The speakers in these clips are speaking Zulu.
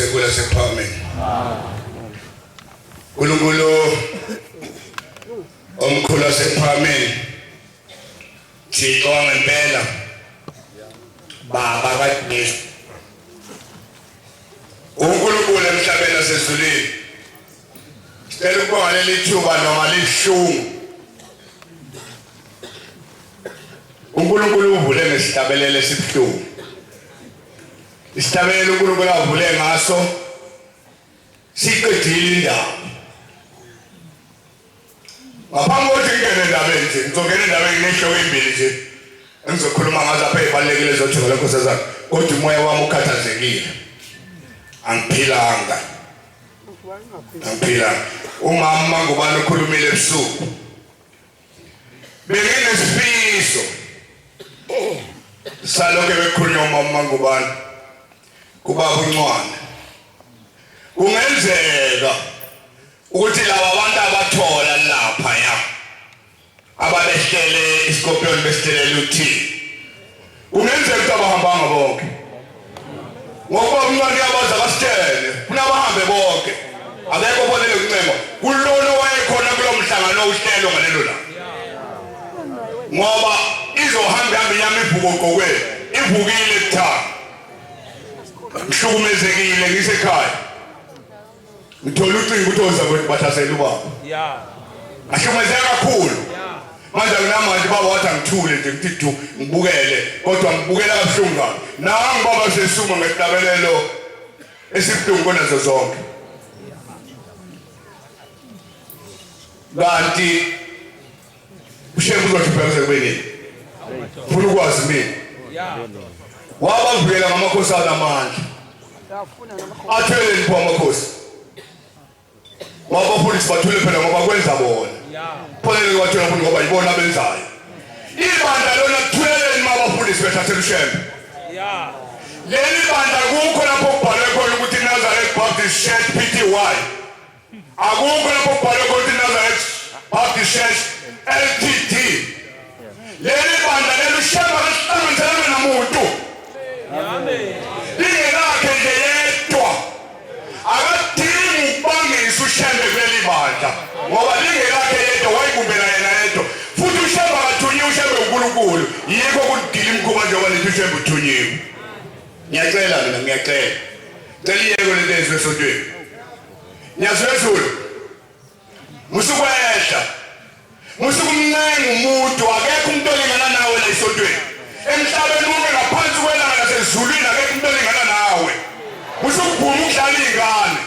Nkosi enkulu yasePhakameni. Nkulunkulu omkhulu wasePhakameni. Thixo ngempela. Baba kaJesu. uNkulunkulu emhlabeni nasezulwini. Sicela ukubonga leli thuba noma libuhlungu. uNkulunkulu uvule ngesihlabelelo esibuhlungu. Isihlabelelo uNkulunkulu avule ngaso siqedile indaba. Ngaphambi kokuthi ngingene endabeni nje, ngizongena endabeni nginey'hloko ey'mbili nje engizokhuluma ngazo apha ey'balulekile zothingo lenkosazana, kodwa umoya wami ukhathazekile. Angiphilanga. Angiphilanga. Umama Mangubane ukhulumile ebusuku. Benginesifiso salokho bekukhulunywa umama Mangubane kubaba uNcwane. Kungenzeka ukuthi laba bantu abathola lapha ya ababehlele isikopiyoni besihlelela uthini kungenzeka ukuthi abahambanga bonke ngokuba umncane uyabaza basitshele funa bahambe bonke akekho obonele kuncengo kulona owayekhona kulo mhlangano uhlelo ngalelo langa ngoba izohamba ihambe inyama ivuke ogqokweni ivukile kuthanda ngihlukumezekile ngisekhaya ngithola ucingo ukuthi oza kwethu bahlasela ubaba ngahlukumezeka kakhulu manje anginamanje baba wathi angithule nje ngithi du ngibukele kodwa ngibukela kabuhlungu kabi nangu baba sesuma ngesihlabelelo esibuhlungu kunazo zonke kanti uShembe uzohlupheka kuze kube nini funa ukwazi mina wabavikela ngamakhosi anamandla athweleni pho amakhosi wabafundisi bathule phela ngoba kwenza bona pholele kwathula futhi ngoba yibona abenzayo ibandla lona thuleleni uma abafundisi behlasela uShembe leli bandla kukho lapho kubhalwe khona ukuthi Nazareth Baptist Church Pty Akukho lapho kubhalwe khona ukuthi Nazareth Baptist Church Ltd. Leli bandla leli uShembe akasihlanganiselanga namuntu. Lingelakhe nje yedwa. Akadingi ukubangisa uShembe kuleli bandla ngoba lingelakhe yedwa wayibumbela yena yedwa. Futhi uShembe akathunyiwe uShembe uNkulunkulu. Yikho kudila imikhuba njengoba nithi uShembe uthunyiwe. Ngiyacela mina ngiyacela. Cela iyeke lento eyenziwe esontweni. Nyazwezulu musukwehla musukumncenga umuntu akekho umuntu olingana nawe la esontweni emhlabeni wonke ngaphansi kwelanga nasezulwini akekho umuntu olingana nawe musukubhuma ukudlala iy'ngane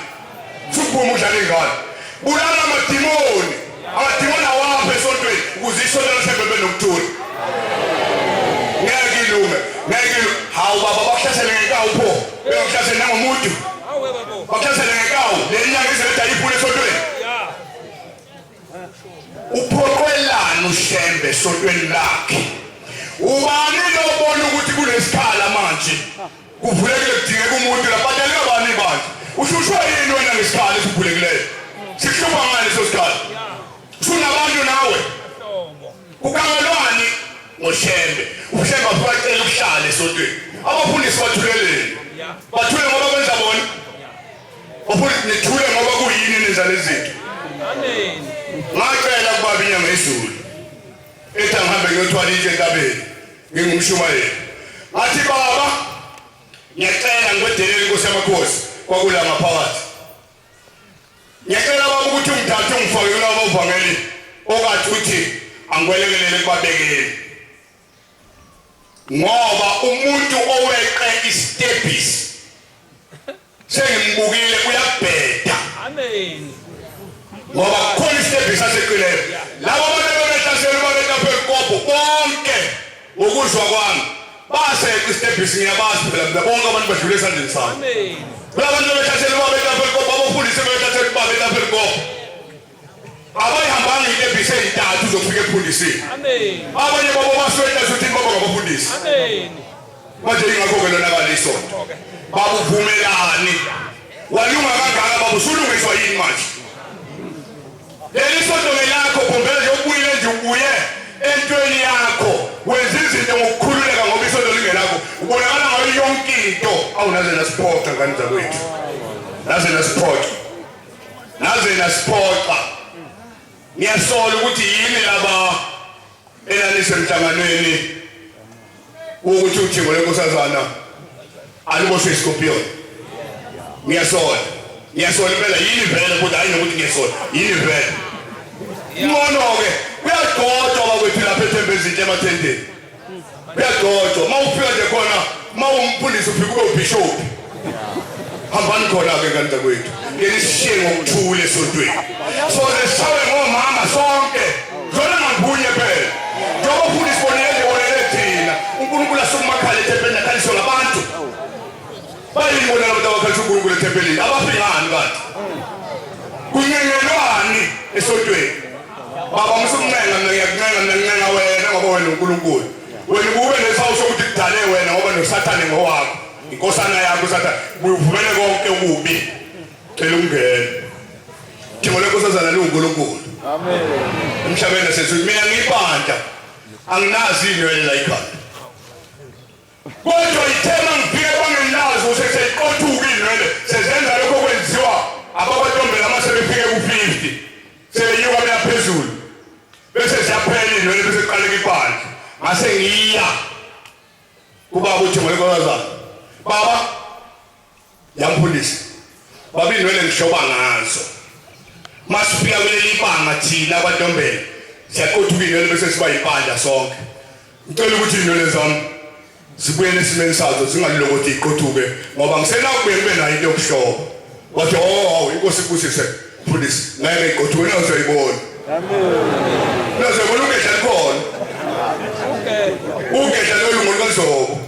musukubhuma ukudlala iy'ngane bulala amadimoni amadimoni awapha esontweni ukuze isonto lasembe benokuthula ngeke ilunge ngeke hawu baba bakuhlasele ngenkawu pho bengakuhlaseli nangomuntu Bakuhlasele ngekawu le nyanga izeleda iphule esontweni. Uphoqelani uShembe esontweni lakhe? Ubani lobona ukuthi kunesikhala manje? Kuvulekile kudingeka umuntu lapha badaleka bani ibandla? Ushushwa yini wena ngesikhala esivulekileyo? Sikuhlupha ngani leso sikhala? Usunabantu nawe. Ukangelwani ngoShembe? UShembe afika ukuhlala esontweni. Abafundisi bathuleleni? Bathule ngoba kwenza bona. Bafundisi nithule ngoba kuyini nenza lezi zinto. Amen. Ngacela kubaba inyanga izulu. Ethi angihambe ngiyothwala itshe entabeni. Ngingumshumayeli. Ngathi baba ngiyacela ngikwedelele inkosi yamakhosi kwakula ngaphakathi. Ngiyacela baba ukuthi ungithathe ungifake kulabo bavangeli okade uthi angikwelekelele kubabekeli. Ngoba umuntu oweqe istebhisi sengimbukile uyabheda. Amen. Ngoba kukhona istebhisi aseqileyo. Labo abantu ababehlasela babetaphe kopo bonke ngokuzwa kwami baseqa isitebhisi ngiyabazi phela mina bonke abantu badlule esandleni sami. Amen. Kulabantu abehlasela ubaba etafeni abafundisi bebehlasela ubaba etafeni kopo. Abayihambanga itebhisi eyintathu uzofika ekufundisini. Amen. Abanye babo basweta ukuthi baba ngabafundisi. Amen. Manje ingakho ke lonakala isonto. Babuvumelani. Walunga kangaka baba usulungiswa yini manje? Leli sonto ngelakho bombela nje ubuyile nje ubuye entweni yakho wenza izinto ngokukhululeka ngoba isonto lingelakho ubonakala ngayo yonke into awunaze nasiphoxa ngane zakwethu. Naze nasiphoxa. Naze nasiphoxa. Ngiyasola ukuthi yini laba enanisemhlanganweni ukuthi uthingo lenkosazana aliboshwe isikopiyoni. Ngiyasola. Ngiyasola impela yini vele kodwa hayi nokuthi ngiyasola. Yini vele? Ngcono-ke kuyagcotshwa bakwethu lapha eThembezinhle emaThendeni. Kuyagcotshwa. Uma ufika nje khona, uma umfundisi ufika ube ubhishophi. Hambani khona-ke ngane zakwethu. Ngeke nisishiye ngokuthula esontweni. Soze sishawe ngomama sonke. Zona ngakunye phela. Njengoba ufundisi bonele nje bonele thina. uNkulunkulu asukumakhala ethempelini akhaliswe ngabantu. Bayini bona abantu abakhalisa uNkulunkulu ethempelini? Abafingani kanti? Kuncengelwani esontweni? Baba musukuncenga mina ngiyakuncenga mina ngincenga wena ngoba wena uNkulunkulu. Wena kube nesawu sokuthi kudale wena ngoba noSathane ngowakho. Inkosana yakho uSathane uyuvumele konke okubi. Cela ungene. Thingo lenkosazana liwuNkulunkulu. Amen. Emhlabeni nasezulwini mina ngiyibandla. Anginazi inwele la ikhanda. Kodwa ithe mangifika kwangenazo seseyiqothuka inwele sezenza lokho okwenziwa abakwaNtombela uma sebefike ku-50 sebenyuka beya phezulu bese ziyaphela inwele bese kuqaleka ibandla ngase ngiya kubaba uthi ngolenkosazana baba yamfundisi baba inwele ngihloba ngazo masifika kuleli banga thina kwaNtombela siyaqothuka inwele bese siba yibandla sonke ngicela ukuthi inwele zami zibuyele esimeni sazo zingalilokothi iqothuke ngoba ngisenakubuye ngibe nayo into yokuhloba wathi oh awu inkosi ibusise mfundisi ngeke iqothuke nayo uzoyibona amen nazoyibona ugedla likhona ugedla lolu ngolukazobo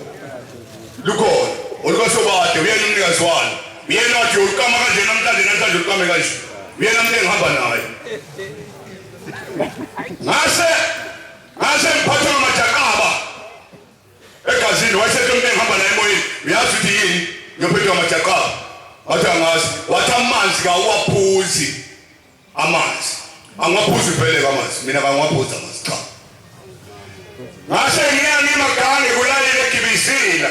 lukhona olukasobade uyena umnikazi walo uyena wathi uqama kanje namhlanje namhlanje uqame kanje uyena umuntu engihamba naye ngase ngase ngiphathwe ngamajakaba egazini wayesethe umuntu engihamba naye emoyeni uyazi ukuthi yini ngiyophethwe ngamajakaba wathi angazi wathi amanzi kawuwaphuzi amanzi angiwaphuzi vele amanzi mina kangiwaphuzi amanzi cha ngase ngiya ngimagange kulalile egibisila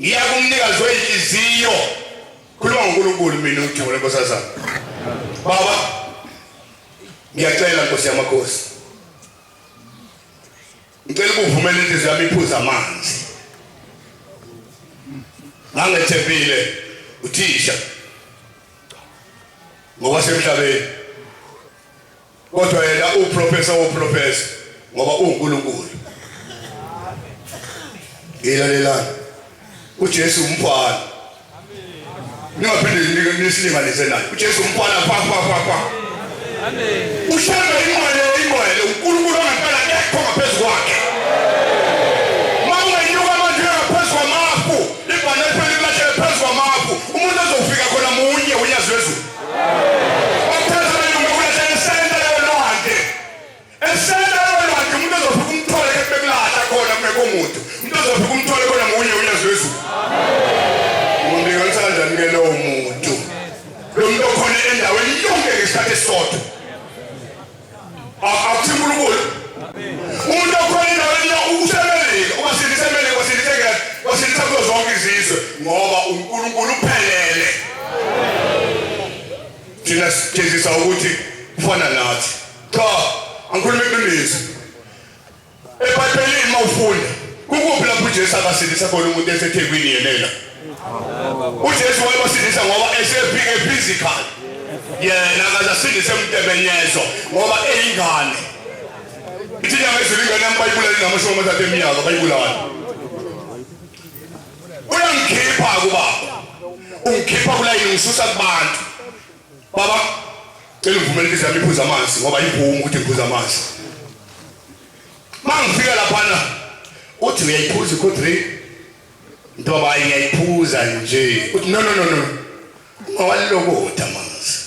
ngiya kumnikazi wenhliziyo khuluma ngoNkulunkulu mina uJehova lenkosazana baba ngiyacela nkosi yamakhosi ngicela ukuvumela inhliziyo yami iphuze amanzi ngangethembile uthisha ngokwasemhlabeni kodwa yena uprofessor woprofessor ngoba uNkulunkulu ilalelani uJesu umfana ningaphinde nisilinganise naye uJesu umfana pa pa pa pa amen ushaka ingcwele ingcwele uNkulunkulu ongempela akekho ngaphezu kwakhe mawungenyuka manje ngaphezu kwamafu Ibhande liphele kulahlele phezu kwamafu. Umuntu ozofika khona munye unyazi lwezulu. Bathatha belungu kulahlele esenta yolwandle. Esenta yolwandle umuntu ozofika umthole ke bekulahla khona kungekho muntu. Umuntu ozofika umthole khona munye unyazi lwezulu. Ungamlinganisa kanjani ke lowo muntu? Lo muntu okhona endaweni yonke ngesikhathi esisodwa. Akuthi uNkulunkulu. Umuntu okhona endaweni usemelika, ubasindisa emelika, ubasindisa eNgilandi, ubasindisa kuzo zonke izizwe ngoba uNkulunkulu uphelele. Thina sijezisa ukuthi ufana nathi. Cha, angikhulumi iqiniso. EBhayibhelini uma ufunda kukuphi lapho uJesu akasindisa khona umuntu eseThekwini yenela? UJesu wayebasindisa ngoba esefike physical. Yena akaze asindise umuntu emenyezwa ngoba eyingane. Ithi inyanga ezulu ingane yami bayibulala inamashumi amathathu eminyaka bayibulala. Uyangikhipha kubaba. Ungikhipha kulayini ngisusa kubantu. Baba cela ungivumele inhliziyo yami iphuze amanzi ngoba ivuma ukuthi ngiphuze amanzi. Mangifika laphana uthi uyayiphuza i-cold drink. Ntoba hayi ngiyayiphuza nje. Uthi no no no no. Ungawalokotha amanzi.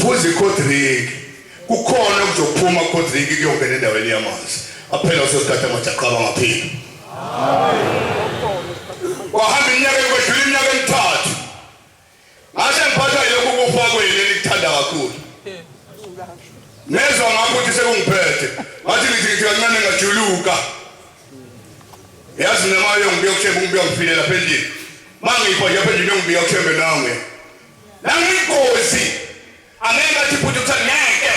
Phuza i-cold drink. Kukhona okuzophuma ku-cold drink kuyongena endaweni yamanzi. Aphela usosikhathi amajaqaba ngaphila. Wahamba iminyaka ekwedlula iminyaka emithathu. Ngase ngiphathwa yilokhu kufa kwenu enikuthanda kakhulu. Ngezwa ngakho ukuthi sekungiphethe. Ngathi ngithi ngithi kancane ngajuluka. Yazi mina uma uyo ngibuya kushembe ngibuya ngifile lapha endlini. Mangipho nje phela into ngibika kushembe nangu. Nangingozi. Angeke athi phuthumisana ngeke.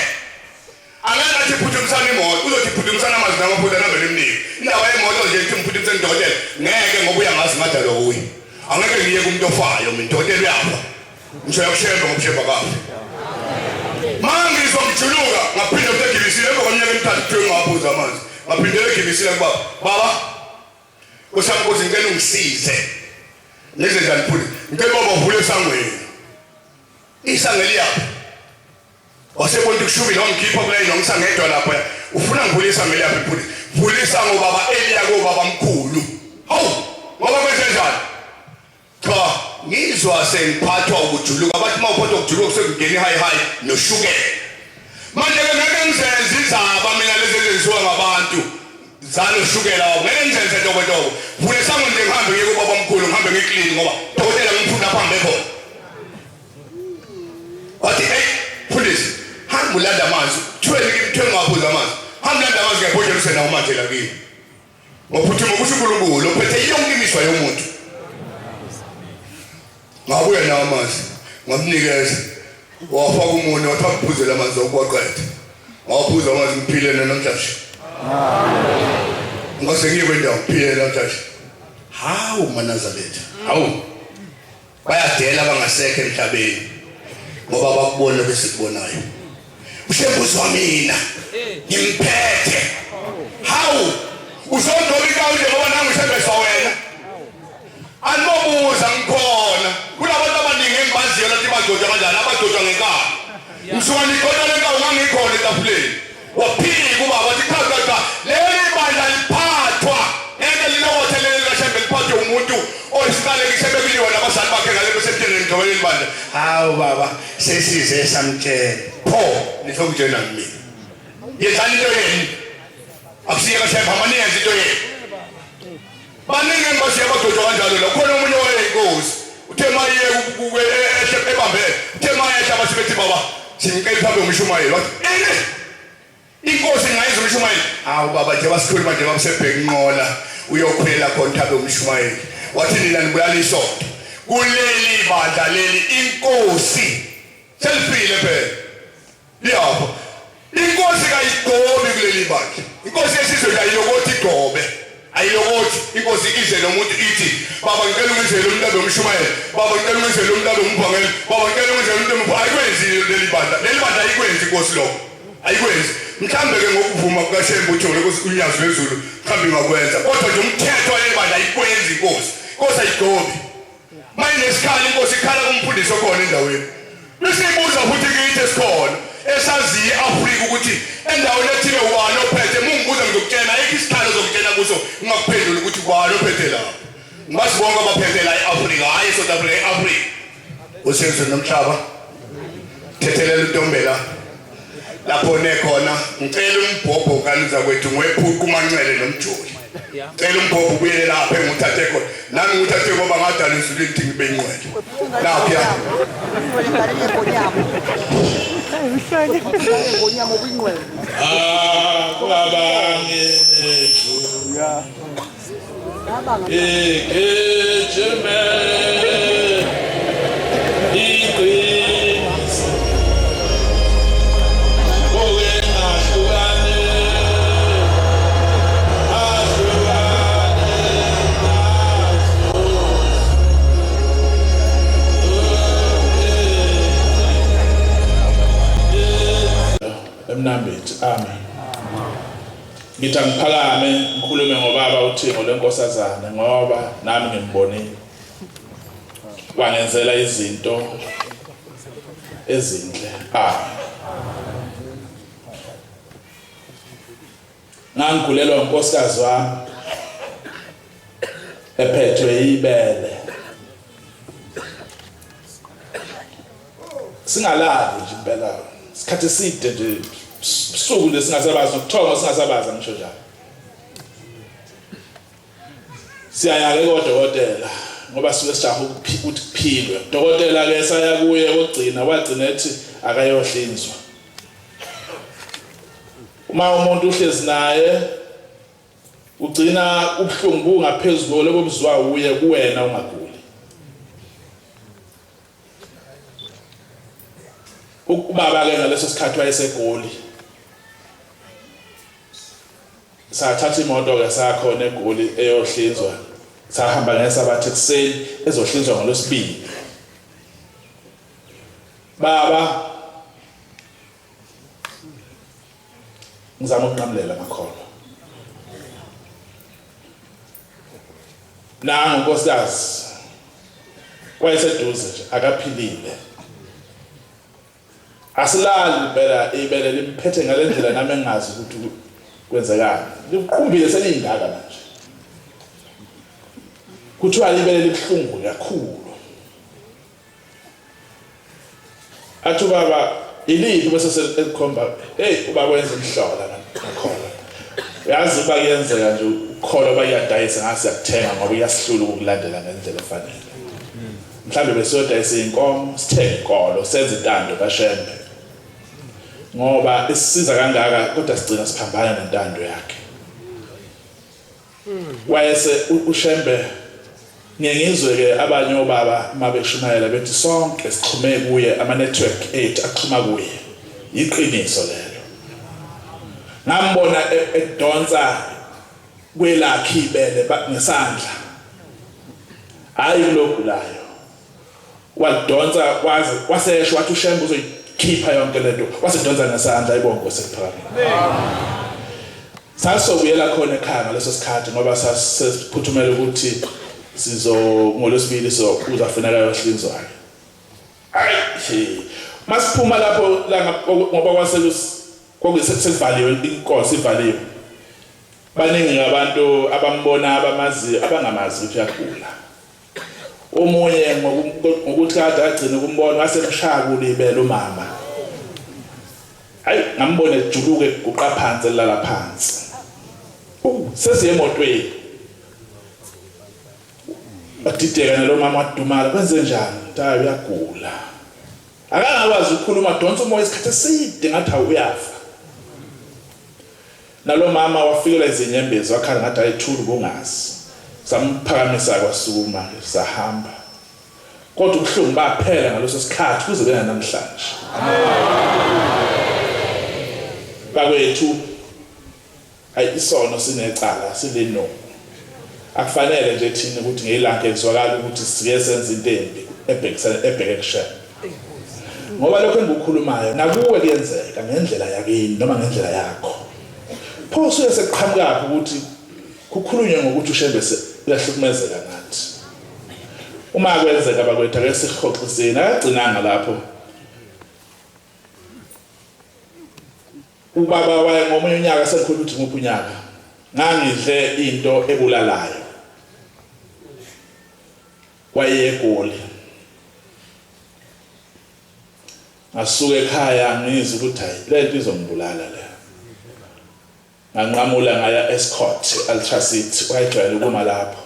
Angeke athi phuthumisana imoto, uzothi phuthumisana amanzi namaphutha nambe nimnike. Indaba yemoto nje ithi mphuthumisana dokotela, ngeke ngoba uyangazi ngadalwa kuye. Angeke ngiye kumuntu ofayo mina, dokotela uyafa. Ngisho yakushembe ngoba ushembe akafi. Mangizwa ngijuluka ngaphinda futhi egibisile emva kweminyaka emithathu kuthiwe ngingawaphuza amanzi. Ngaphindela egibisile kubaba. Baba, Nkosi yami Nkosi ngicela ungisize. Ngize njani futhi? Ngicela baba uvule esangweni. Isango eliyaphi? Wasebona ukuthi kushubile wangikhipha kulayini wangisangedwa lapha. Ufuna ngivule isango eliyaphi futhi? Vula isango baba eliya kobaba mkhulu. Hawu, ngoba kwenze njani? Cha, ngizwa sengiphathwa ukujuluka. Bathi uma uphathwa ukujuluka kusekungena ihayi hayi noshukela. Manje ke ngeke ngizenze izaba mina lezi ezenziwa ngabantu zanoshukela wabo. Ngeke ngizenze ntobontoko. Vule sango nje ngihambe ngiye kubaba omkhulu ngihambe ngiclean ngoba dokotela ngimfuna lapha ngibe khona. Wathi hey mfundisi hamba ulanda amanzi. Kuthiwe kimi kuthiwe ngingawaphuza amanzi. Hamba ulanda amanzi ngiyabhodlela usenawo manje la kimi. Ngophuthuma kusho uNkulunkulu ophethe yonke imizwa yomuntu. Ngabuya nawo amanzi ngamnikeza wafaka umunwe wathi aphuzele amanzi okuwaqeda. Ngawaphuza amanzi ngiphile namhlanje. Ngase ngiye kwendawo ngiphile namhlanje. Hawu maNazaretha. Hawu. Bayadela abangasekho emhlabeni ngoba bakubona besikubonayo. Ushembuzwa mina ngimphethe. Hawu uzondoba ikawu nje ngoba nangu ushembezwa wena. Animobuza ngikhona. Kunabantu abaningi engibaziyo lathi bagcotshwa kanjani abagcotshwa ngenkani. Ngisuka nigcotshwa lenkawu ngangikhona etafuleni. Waphika ubaba wathi cha cha cha leli bandla liphathwa ngeke lilokothe leli likaShembe liphathwe umuntu oyisiqalekise bekuliwa nabazali bakhe ngale besemtsheni ngigcobe leli bandla. Hawu baba sesize samtshela. Pho nizongitshela mina. Yenzani into yenu. Akusiye kaShembe hamba niyenze into yenu. Baningi engibashiye abagcotshwa kanjalo la. Khona omunye wayeyinkosi. Uthe maye ehle ebambe. Uthe maye ehle abathi bethi baba simcela phambi komshumayeli. Wathi ini inkosi ingayenza umshumayeli. Hawu baba nje basikhuluma nje babusebheka inqola uyokhwela khona thabe umshumayeli. Wathi nina nibulala isonto. Kuleli bandla leli inkosi selifile phela. Liyapho. Inkosi kayigcobi kuleli bandla. Inkosi yesizwe nje ayilokothi igcobe. Ayilokothi inkosi ize nomuntu ithi baba ngicela ungenzele umuntu abe umshumayeli, baba ngicela ungenzele umuntu abe umvangeli, baba ngicela ungenzele umuntu abe ayikwenzi leli bandla. Leli bandla ayikwenzi inkosi lokho. Ayikwenzi. Mhlambe ke ngokuvuma kukaShembe uthi wena unyazi lwezulu mhlambe ingakwenza. Kodwa nje umthetho waleli bandla ayikwenzi inkosi. Inkosi ayigcobi. Mayinesikhala inkosi ikhala kumfundisi okhona endaweni. Bese ibuza futhi kithi esikhona esaziyo i-Afrika ukuthi endaweni ethile ubani ophethe. Uma ungibuza ngizokutshela ayikho isikhalo ozokutshela kuso ngingakuphenduli ukuthi ubani ophethe lapho. Ngibazi bonke abaphethe la e-Afrika, hhayi e-South Africa, e-Afrika. Usezwe nomhlaba. Thethelela uNtombela lapho nekhona ngicela umbhobho kaluza kwethu ngwephuqa umanxele nomjoli cela umbhobho ubuyele lapha enguthathe khona nami nguthathe ngoba ngadala ezulwini ukuthi ngibe ingcwele nakhuya Igijime iqiniso kuke ngahlukane ahlukane nazo Emnambithi amen. Ngithi angiphakame ngikhulume ngobaba uThingo lenkosazane ngoba nami ngimbonile. Wangenzela izinto ezinhle. Ah. Ngangigulelwa unkosikazi wami ephethwe ibele. Singalali nje impela isikhathi eside nje busuku nje singasabazi nokuthongo singasabazi ngisho njalo. Siyaya ke kodokotela ngoba suke sijaha ukuthi kuphilwe. Dokotela ke saya kuye kokugcina wagcina ethi akayohlinzwa. Uma umuntu uhlezi naye ugcina ubuhlungu bungaphezulu lobo buzwa uye kuwena ungaguli. Ubaba ke ngaleso sikhathi wayeseGoli. Sathatha imoto ke sakhona eGoli eyohlinzwa. Sahamba ngesabatha ekuseni ezohlinzwa ngolwesibili. Baba ngizama ukunqamulela amakholwa. Nangu nkosikazi wayeseduze nje akaphilile. Asilali impela ibele limphethe ngalendlela nami engazi ukuthi kwenzekani. Liqumbile selingaka manje. Kuthiwa ibele libuhlungu kakhulu. Athi ubaba iliphi bese selikhomba hey ubaba wenza imhlola ngakhona. Uyazi uba kuyenzeka nje ukukholwa bayadayisa ngase yakuthenga ngoba iyasihlula ukukulandela ngendlela efanele. Mhlambe besiyodayisa inkomo sithenge inkolo senze intando kaShembe. Ngoba isisiza kangaka kodwa sigcina siphambana nentando yakhe. Wayese uShembe ngiye ngizwe ke abanye obaba uma beshumayela bethi sonke sixhume kuye ama network ethu axhuma kuye. Yiqiniso lelo. Ngambona e, edonsa kwelakhe ibele ngesandla. Hayi kulogulayo. Walidonsa waze wasesho wathi uShembe uzoyikhipha yonke lento wasedonsa ngesandla ayibonke Nkosi ekuphakameni. Sasobuyela khona ekhaya ngaleso sikhathi ngoba sasiphuthumela ukuthi sizo ngolwesibili so uzafuneka yohlinzwa-ke. Hayi masiphuma lapho la ngoba kwase kwakusekuvaliwe inkosi ivaliwe. Baningi abantu abambona abamaziyo abangamazi ukuthi uyagula. Omunye ngokuthi kade agcina ukumbona wasemshaya kulibele umama. Hayi ngambona ejuluka eguqa phansi elala phansi. Sesiye emotweni. Wadideka nalo mama wadumala kwenze njani? Hayi uyagula. Akangakwazi ukukhuluma donsa umoya isikhathi eside ngathi uyafa. Nalomama wafikelwa izinyembezi wakhala ngathi ayithuli ubungazi. Samphakamisa kwasukuma ke sahamba. Kodwa ubuhlungu baphela ngaleso sikhathi kuze kube namhlanje. Bakwethu ayi isono sinecala silinungu. Akufanele nje thina ukuthi ngelanga ekuzwakala ukuthi sike senza into embi ebhekisana ebheke kuShembe. Ngoba lokho engikukhulumayo nakuwe kuyenzeka ngendlela yakini noma ngendlela yakho. Pho suke sekuqhamukaphi ukuthi kukhulunywe ngokuthi uShembe uyahlukumezeka ngathi. Uma kwenzeka bakwethu ake sihoxiseni akagcinanga lapho. Ubaba waye ngomunye unyaka sengikhuluma ukuthi nguphi unyaka ngangidle into ebulalayo. WayeyeGoli. Ngasuka ekhaya ngizwa ukuthi hayi le nto izongibulala le. Nganqamula ngaya Escort Ultra City wayejwayele ukuma lapho.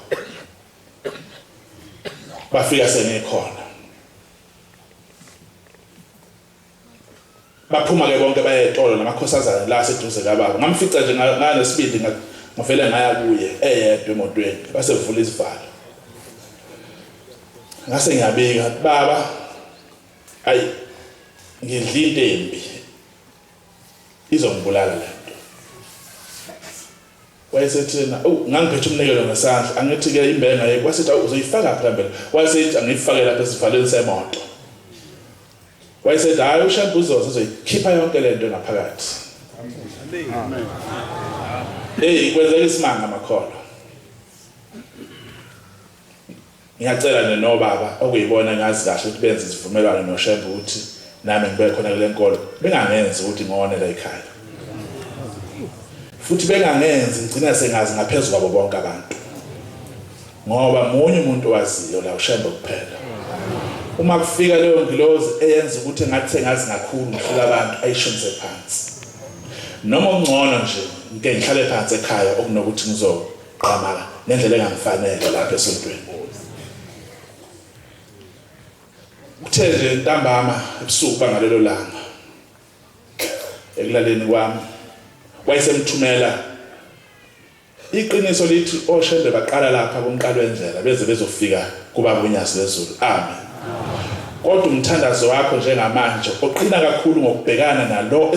Bafika sengikhona. Baphuma ke bonke baye etolo namakhosazane la aseduze kababa. Ngamfica nje nganesibindi ngavele ngaya kuye eyedwa emotweni base vula izivalo. Ngase ngiyabika baba ayi ngidla into embi izongibulala lento. Wayesethi yena, oh ngangiphethe umnikelo ngesandla, angithi ke imbenga yeke, wasethi awu uzoyifaka phi lambela? Wayesethi angiyifake lapha esivalweni semoto. Wayesethi hayi uShembe uzoza uzoyikhipha yonke lento ngaphakathi. Amen. Hey kwenzeka isimanga makholwa. Ngiyacela nje nobaba okuyibona ngazi kahle ukuthi benze isivumelwano noShembe ukuthi nami ngibe khona kule nkolo bengangenzi ukuthi ngone la ekhaya futhi bengangenzi ngigcina sengazi ngaphezu kwabo bonke abantu ngoba munye umuntu owaziyo la uShembe kuphela uma kufika leyo ngilozi eyenza ukuthi ngathi sengazi kakhulu ngihlula abantu ayishonise phansi noma ongcono nje ngike ngihlale phansi ekhaya okunokuthi ngizo Qhamaka ngendlela engangifanele lapha esontweni. Kuthe nje ntambama ebusuku bangalelo langa ekulaleni kwami wayesemthumela iqiniso lithi oshembe baqala lapha kumqalo wendlela beze bezofika kubaba uNyazi lwezulu amen. Kodwa umthandazo wakho njengamanje oqina kakhulu ngokubhekana nalo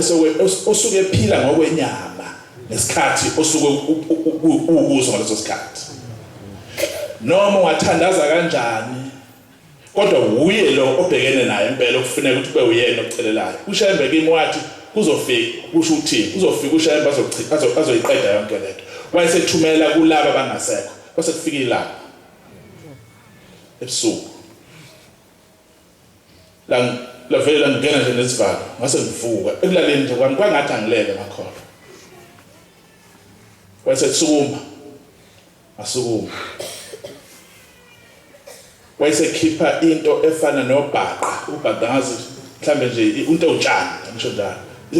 osuke ephila ngokwenyama ngesikhathi osuke ukuzo ngaleso sikhathi. Noma ungathandaza kanjani kodwa wuye lo obhekene naye impela okufuneka ukuthi kube uyena ocelelayo. UShembe kimi wathi kuzofika kusho ukuthini? Kuzofika uShembe azoyiqeda yonke lento. Wayesethumela kulaba abangasekho. Kwase kufika ilanga ebusuku. La lavele langena nje nesivalo ngase ngivuka ekulaleni nje kwami kwangathi angilele ngakholwa. Wayesesukuma Asukuma. Wayesekhipha into efana nobhaqa, ubhaqa ngazi mhlambe nje into ewutshani, ngisho njalo.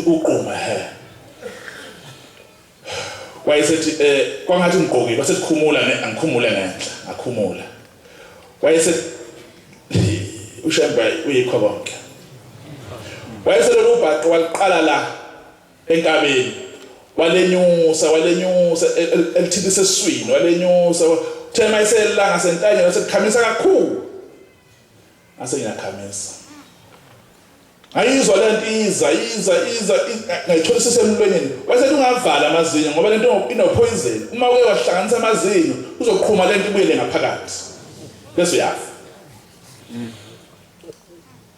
Uquma he. Wayesethi eh kwangathi ngigqokile, wasekukhumula ne angikhumule ngenhla, ngakhumula. Wayese uShembe uyikho konke. Wayeselolu ubhaqa waliqala la enkabeni walenyusa walenyusa e, e, elithintisa esiswini walenyusa uthe mayiselanga sentanyeni wasekukhamisa kakhulu ngase ngiyakhamisa ngayizwa lento iza iza iza ngayithola isesemlonyeni wasethi ungavala amazinyo ngoba lento ino poison uma uke wahlanganisa amazinyo uzoqhuma lento ibuyele ngaphakathi bese uyafa.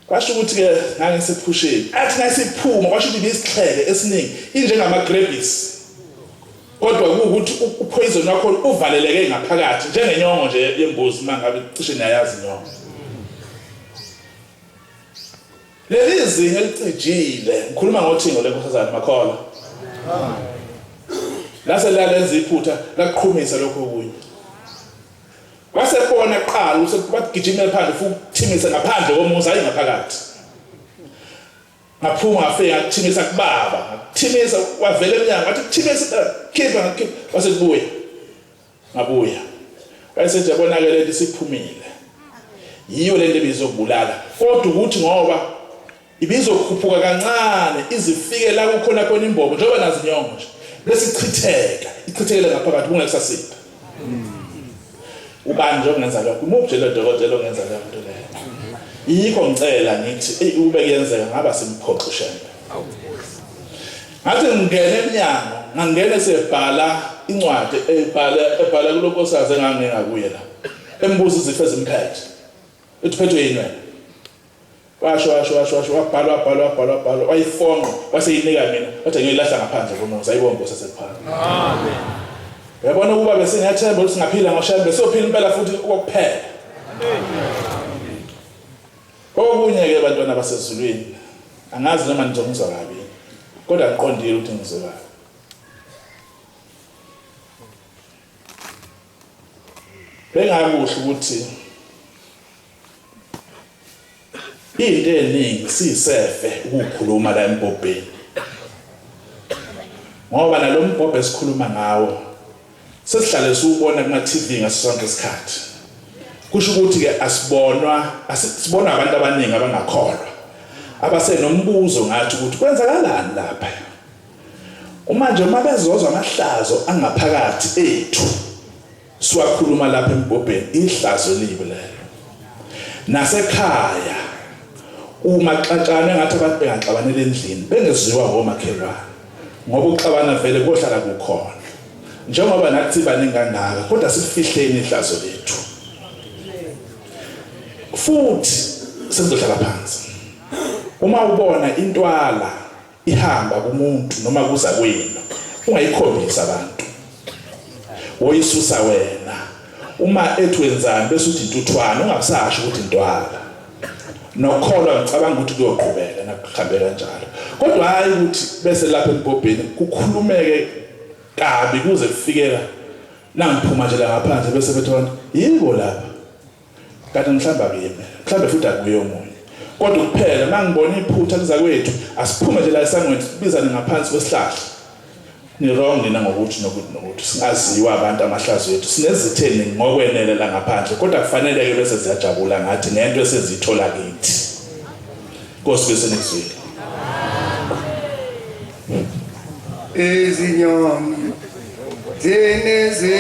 Kwasho ukuthi-ke ngangisephusheni. Athi nayisiphuma kwasho ukuthi ibisixheke esiningi injengamagrebhisi kodwa kuwukuthi upoison wakho uvaleleke ngaphakathi njengenyongo nje yembuzi uma ngabe cishe niyayazi inyongo. Leli zinyo elicijile ngikhuluma ngothingo lenkosazana makholwa. Lase lalenza iphutha laqhumisa lokho okunye. Wasebona kuqala ukuthi wagijimela phandle futhi ukuthimisa ngaphandle komuzi hayi ngaphakathi. Ngaphuma ngafika ngakuthimisa kubaba, ngakuthimisa wavela emnyango wathi kuthimisa khipha ngakhipha wase kubuya. Ngabuya. Wayesethi yabona ke lento isiphumile. Yiyo lento ebizokubulala. Kodwa ukuthi ngoba Ibizokhuphuka kancane izifike la kukhona khona imbobo njengoba nazi inyongo nje bese ichitheka ichithekele ngaphakathi kungekusasipha ubani nje ongenza lokho imuphi nje lo dokotela ongenza leyo nto leyo yikho ngicela ngithi eyi ukube kuyenzeka ngaba simphoxo shembe ngathi ngingena emnyango ngangena sebhala incwadi ebhala ebhala kulonkosikazi enganginga kuye la embuza izifo ezimphethe uthi phethwe yini wena Washo washo washo washo wabhala wabhala wabhala wabhala wayifonqa waseyinika mina wathi ngiyoyilahla ngaphandle komuzi ayibonge Nkosi yasephakathi. Amen. Uyabona ukuba besingathemba ukuthi singaphila ngoShembe siyophila impela futhi okokuphela. Amen. Okunye ke bantwana basezulwini angazi noma nizongizwa kabi kodwa ngiqondile ukuthi ngizwe kabi. Bengakuhle ukuthi Into eningi siyisefe ukukhuluma la embhobheni. Ngoba nalombhobho esikhuluma ngawo sesihlale siwubona kuma TV ngaso sonke isikhathi. Kusho ukuthi ke asibonwa asibonwa abantu abaningi abangakholwa. Abasenombuzo ngathi ukuthi kwenzakalani lapha. Uma nje uma bezozwa amahlazo angaphakathi ethu Siwakhuluma lapha embhobheni ihlazo elibi lelo. Nasekhaya uma xatshana engathi abantu bengaxabanela endlini bengeziwa omakhelwane ngoba ukuxabana vele kohlala kukhona. Njengoba nathi baningi kangaka kodwa sifihleni ihlazo lethu. Futhi sengizohlala phansi. Uma ubona intwala ihamba kumuntu noma kuza kwenu ungayikhombisi abantu woyisusa wena uma ethi wenzani bese uthi intuthwane ungabusasho ukuthi intwala nokholwa ngicabanga ukuthi kuyoqhubeka nakuhambe kanjalo kodwa hayi ukuthi bese lapha embhobheni kukhulumeke kabi kuze kufikela nangiphuma nje la ngaphandle bese bethi abantu yiko lapha Kanti mhlawumbe akuyimi, mhlawumbe futhi akuye omunye. Kodwa kuphela uma ngibona iphutha kuzakwethu, asiphume nje la esangweni sibizane ngaphansi kwesihlahla. Ni wrong nina ngokuthi nokuthi nokuthi singaziwa abantu amahlazo ethu sinezitha eningi ngokwenele la ngaphandle kodwa kufanele ke bese ziyajabula ngathi ngento esezithola kithi. Nkosi bese nikuzwile. Izinyoni zinezi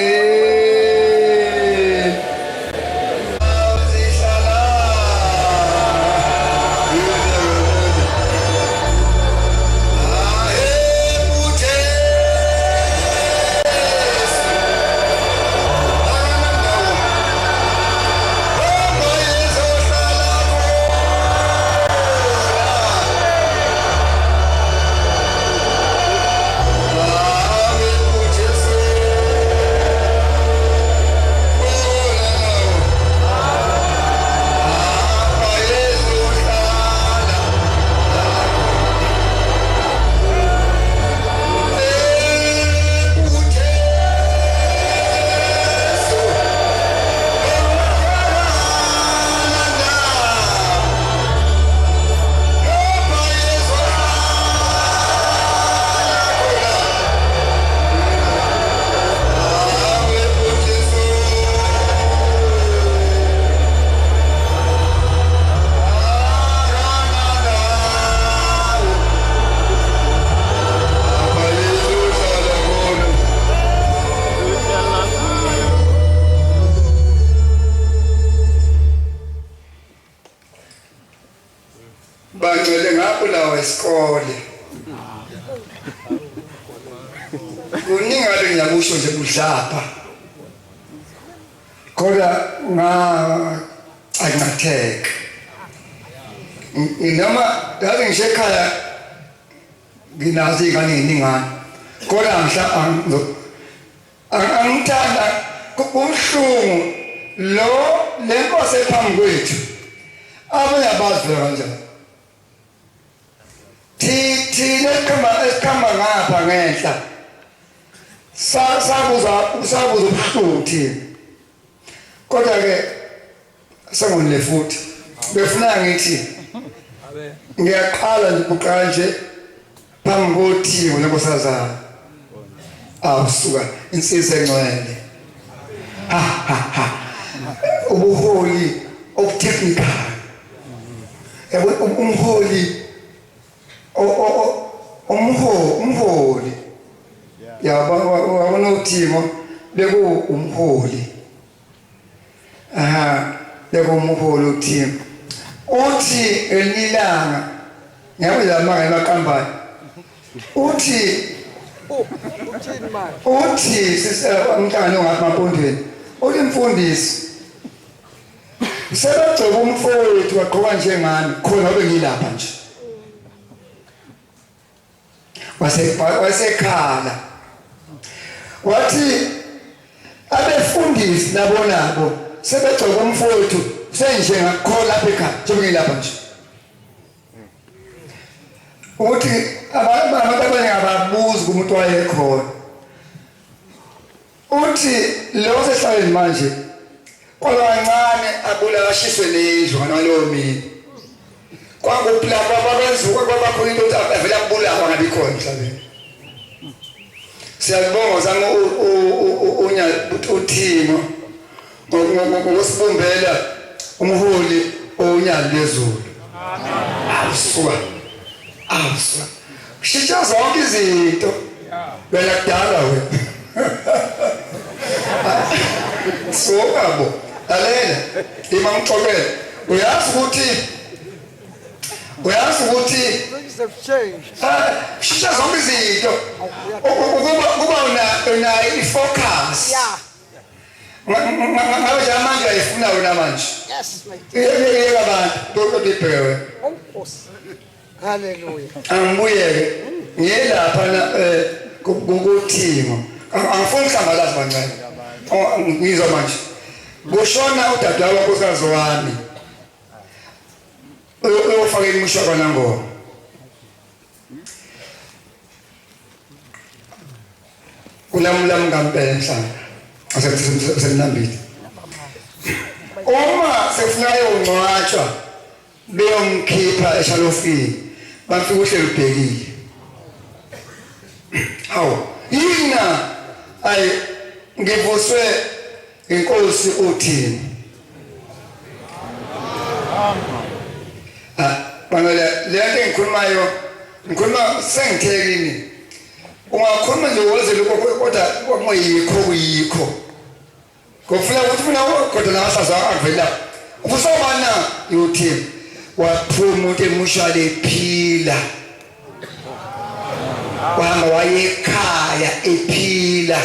Bangcwele ngabulawa isikole. Kuningi ngabe ngiyakusho nje budlapha. Kodwa nga angatheka. Noma yazi ngisho ekhaya nginazo iy'ngane ey'ningana kodwa angithanda kubuhlungu lo le nkosi ephambi kwethu abanye abazi vele kanjani thina esikhamba ngapha ngenhla sabuza sabuza ubuhlungu thina kodwa ke sengonile futhi befuna ngithi ngiyaqala nje kuqala nje phambi kothingo lenkosazana awusuka insizwa engcwele ha ha ha ubuholi obutechnical yabo umholi umholi yabo wabona uthingo beku umholi aha bekumholi uthingo uthi elilanga ngiyakuzwa amanga emaqambayo uthi uthi umhlangano ongapha mampondweni uthi mfundisi sebegcoba umfowethu wagqoka njengami khona ube ngilapha nje wasekhala wathi abefundisi nabo nabo sebegcoka umfowethu senjengakho lapha ekhaya njengoba ngilapha nje ukuthi abantu abaningi ababuzi kumuntu wayekhona uthi lo sehlaleni manje kwaba kancane abulala ashiswe nendlu ngalowo mini kwakuphi lapho ababenzuka kwabakhona into ukuthi avele abulawa ngabi khona emhlabeni siyakubonga zami unya uthimo ngokusibumbela umholi owunyali lwezulu awusuka awusuka shintsha zonke izinto wena kudala wena suka bo lalela ima ngixoxele uyazi ukuthi uyazi ukuthi shintsha zonke izinto ukuba kuba unayo i-focus ngabe nje amanje ayifuna wena manje iyeka abantu kodwa ibheke wena Hallelujah. Angibuyeke ngiye lapha na eh kuthingo. Angifuni ukuhlambalaza bancane. Oh, ngizwa manje. Kushona udadewabo nkosikazi wami. Uyofaka imusha kwanangoma. Kulamula ngampela enhlanga. Asemnambili. Uma sefuna yongcwatshwa beyomkhipha eshalofini bafika uhlelo ubhekile hawu yini na ayi ngivuswe inkosi uthini ah bangela le nto engikhulumayo ngikhuluma sengithe kini ungakhuluma nje woze lokho kodwa kwakungeyikho kuyikho Ngofuna ukuthi funa kodwa namahlazo avela. Ubusobana uyothi waphuma umuntu emushwale ephila. Wahamba wayekhaya ephila.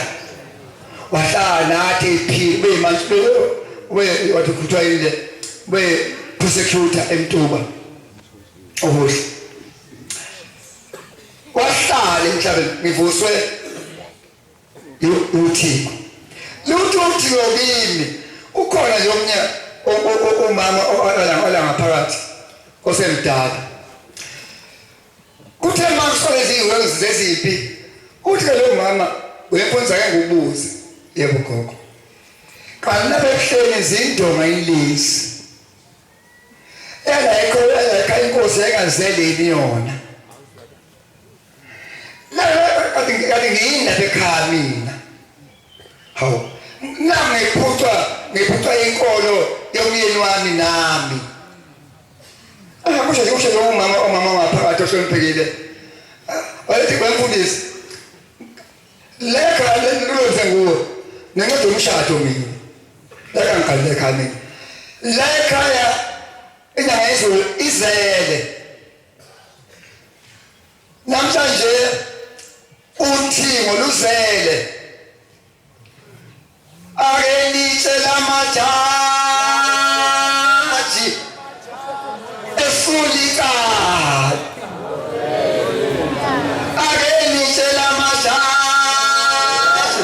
Wahlala nathi ephila be manje we wathi kuthiwa yile we prosecutor emtuba. Okuhle. Wahlala emhlabeni ngivuswe uthiko lutho uthiko kimi ukhona nje omnye umama ola ngaphakathi osemdala kuthe uma kusole iziwenzi zezimpi uthi ke lo mama uyemfundisa ke ngubuze yebo gogo kanti lapha ebuhleni izindonga ilezi engayikho engayikho inkosi engazeleni yona Kade kade ngiyini lapha ekhaya mina. Hawu. Nami ngiphucwa ngiphucwa inkolo yomyeni wami nami. Ah kusho kusho lo umama umama waphakathi ohloniphekile. Wayethi kwemfundisi. Leka lelo nguwe. Nencwadi yomshado mina. Leka ngiqale ekhaya mina. La ekhaya inyanga yezulu izele. Namhlanje uthingo luzele ake nitshe lamajaji esulicala ake nitshe lamajaji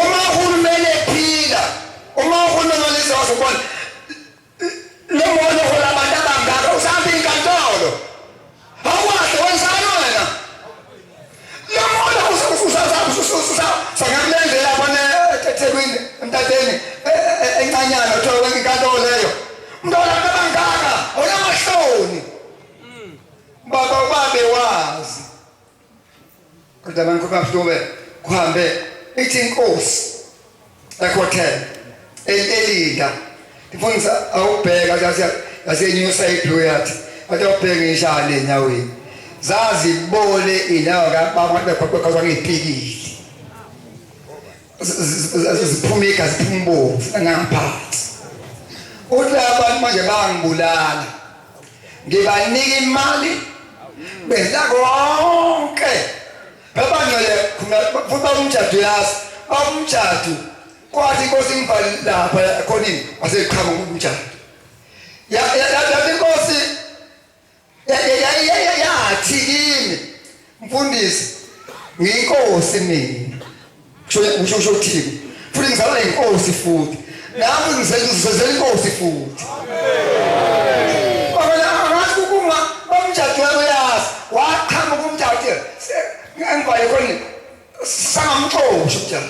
uma uhulumeni ephila uma uhulumeni walezi wazobona Lo mholi ohola abantu abangaka usahamba inkantolo. Awukahle wenzani wena? Lo mholi usasakulendlela lapha eThekwini emtateni e, e, e, encanyana uthola inkantolo leyo. Umuntu ohola abantu abangaka awunamahloni. Baba babe wazi. Kodwa bangikhuluma buhlungu kuhambe ithi inkosi ekhothele elinda ngifundisa awubheka yasenyusa ibhlu yathi wathi awubheke ngishale enyaweni zazibole inyawo kababa bekhwakhwa ngipikile ziphuma igazi phuma ubomvu ngangaphansi uthi abantu manje bangibulala ngibanika imali benza konke babangcwele futhi babumjadu yazi babumjadu kwathi inkosi ngibhali lapha khonini waseqhamuka umjadu yathi inkosi yathi kimi mfundisi ngiyinkosi mina kusho kusho kusho uthini futhi ngizalwa inkosi futhi nami ngizenzela inkosi futhi angazi ukuma bamjadu uyazi waqhamuka umjadu engibhale khona sangamxosha umjadu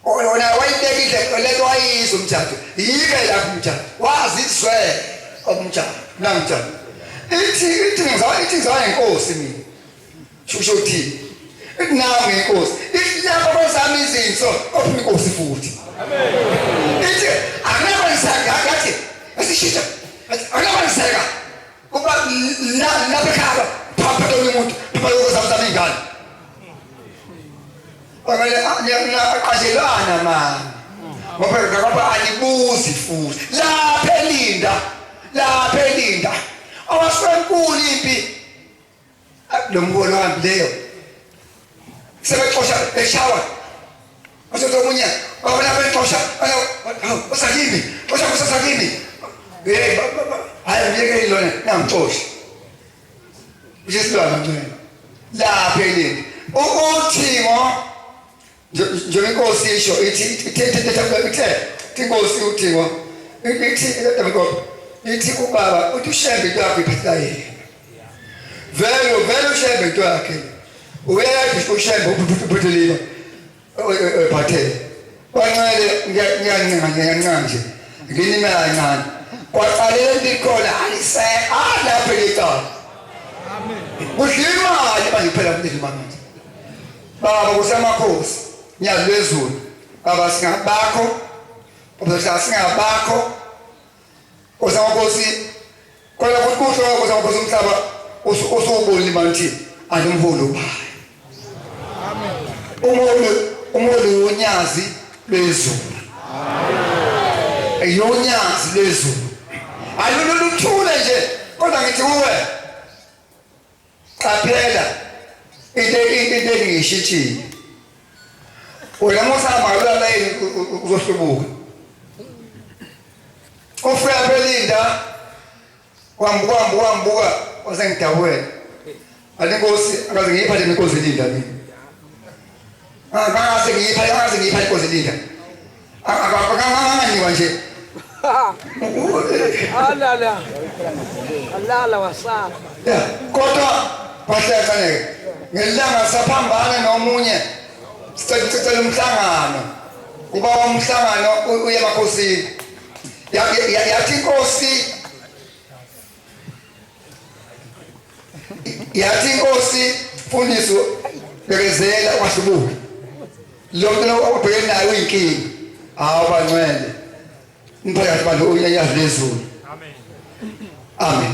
Wona wayibekile lento wayizwa umjadu. Yike lapho umjadu. Wazizwela umjadu. Nangijadu. Ithi ithi ngizwa ithi ngizwa inkosi mina. Shusho uthi ithi nami inkosi. Ithi lapho kwezami izinso ophuma inkosi futhi. Amen. Ithi akunakwenzeka ngathi esishintsha. Akunakwenzeka. Kuba lapha ekhaya phapha umuntu phapha lokuzama ingane. Kwamele aqashelwana mama. Ngoba ngoba anibuzi futhi. Lapha elinda. Lapha elinda. Awaswenkulu impi. Lo mholi ohambileyo. Sebexosha eshawa. Washo omunye babona bexosha usakimi. Xosha kusasakimi. Hey hayi myeke lona nangixosha. Ujesu ngcwele. Lapha elindi. Uthingo njengenkosi isho ithi ithe ithe inkosi uthingo ithi ithi ubaba uthi ushembe into yakhe iphathela yena. Vele vele ushembe into yakhe. Uyedwa ushembe uphathelile. Ephathele. Bancele ngiyancenga ngiyancenga nje. Nginime kancane. Kwaqalela into ikhona alise alapha icala. Amen. Kudliwa imali manje kuphela kudliwa imali manje. Baba kusemakhosi nyazi lwezulu. Baba singabakho. Baba singabakho. Osamakhosi kodwa futhi kusho osamakhosi umhlaba usuwubonile manje andimholi ubayo. Amen. Umholi umholi wonyazi lwezulu. Amen. Yonyazi lwezulu. Aluluthule nje kodwa ngithi kuwe qaphela into into engiyishintshile wena musahamba kalula layini uzohlubuka ufika phelinda wambuka wambuka wambuka wasengidabukela athi inkosi akaze ngiyiphathe inkosi elinda mina akaze ngiyiphathe akaze ngiyiphathe inkosi elinda akanganikwa nje Alala. Alala wasala. Ya, kodwa bahlekane ngelanga saphambana nomunye sicela umhlangano kuba umhlangano uye emakhosini yathi inkosi yathi inkosi mfundisi bekezela ungahlubuki lo muntu lo obhekene naye uyinkinga hawu bancwele umphakathi bantu uyayazi lezulu amen amen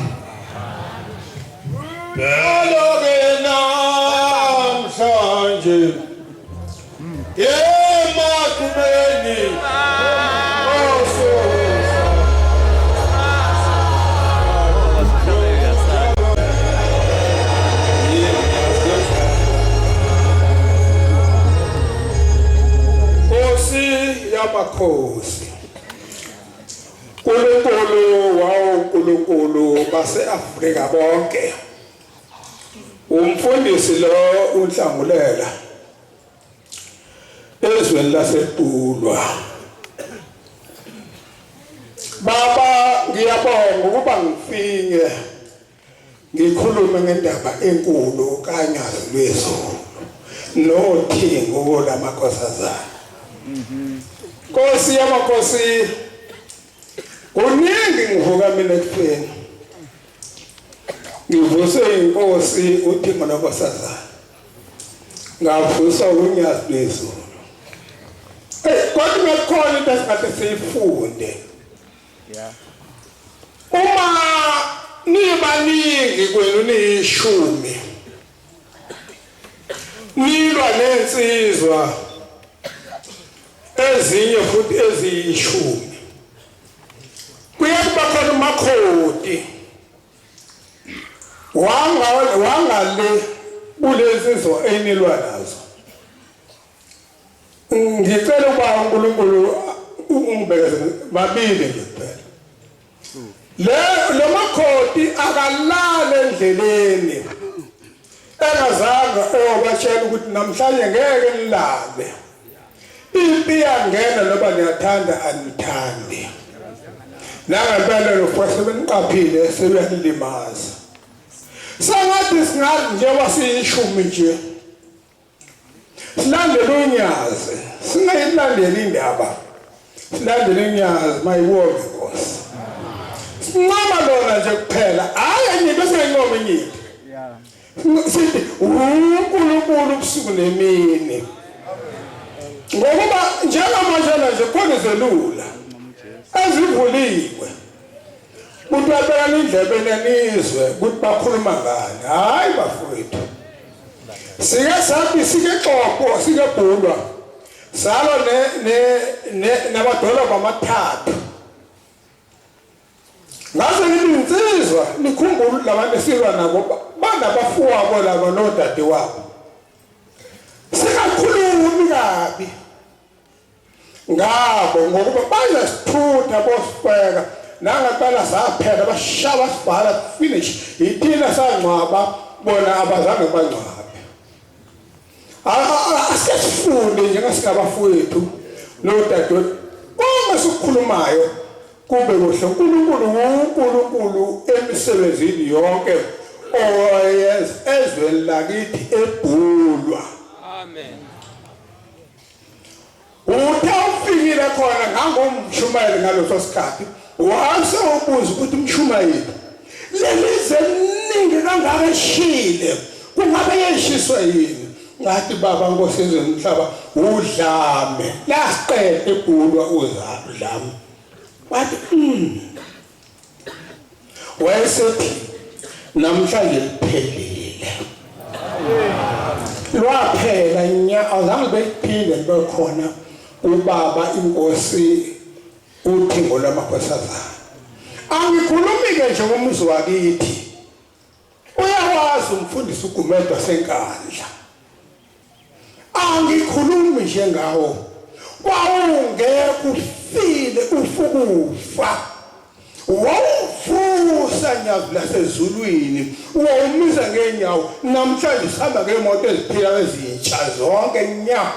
Alo-ke namhlanje emathubeni ososa. yamakhosi, uNkulunkulu wawonkulunkulu base-Afrika bonke, umfundisi lo uNhlangulela ezweni laseBhulwa. Baba, ngiyabonga ukuba ngifike ngikhulume ngendaba enkulu kaNyazi lwezulu nothingo lamakhosazana. Nkosi yamakhosi, kuningi ngivuka mina ekufeni ngivuse inkosi uthingo lamakhosazana, ngavusa uNyazi lwezulu. Kodwa kukhona into esingathi siyifunde. Uma nibaningi kwenu niyishumi, nilwa nensizwa ezinye futhi eziyishumi, kuye kuba khona umakhoti wangale kulezi enilwa nazo. Ngicela ukuba uNkulunkulu ungibekeze babili nje kuphela. Le makhoti akalala endleleni engazange obatshela ukuthi namhlanje ngeke nilale. Impi yangena noba niyathanda anithandi. Nangempela lo futhi sebeniqaphile sebeyalimaza. Sengathi singathi njengoba siyishumi nje silandele uNyazi, singayilandeli indaba, silandele uNyazi mayibonge Nkosi. Sincoma lona nje kuphela, hayi enye into singayincoma enye into. Sithi uNkulunkulu ubusuku nemini, ngokuba njengamanje nje khona izelula ezivuliwe umuntu abekana indlebe nenizwe ukuthi bakhuluma ngani. Hayi bafowethu, sike sathi sike xoxo sike bhulwa salo namadolobha amathathu. Ngase ngithi insizwa nikhumbule labantu esilwa nabo banabafuwabo laba nodadewabo, singakhulumi kabi ngabo ngokuba bazasithutha bosifeka. Nangempela saphela, bashaya sibhala finish. Yithina sangcwaba, bona abazange bangcwabe. Asesifunde njengasingabafowethu nodadewethu, konke esikukhulumayo kube kuhle. uNkulunkulu uNkulunkulu emisebenzini yonke owayenza ezweni lakithi eBhulwa. Amen. Uthe ufikile khona ngangomshumayeli ngaleso sikhathi, wase ubuza ukuthi umshumayeli, lelize eliningi kangaka eshile kungabe yeshiswe yini? Ngathi baba Nkosi yezwe nomhlaba, udlame lasiqede eBhulwa udlame. Wathi wayesethi namhlanje liphelile, lwaphela nya, azange bekuphinde kube khona ubaba inkosi uThingo lwamakhosazana. Angikhulumi-ke nje ngomuzi wakithi, uyawazi umfundisi uGumede waseNkandla. Angikhulumi nje ngawo, kwawungekho ufile ufukufa, wawuvusa Nyazi lasezulwini, wawumisa ngenyawo. Namhlanje sihamba ngemoto eziphila ezintsha zonke nya.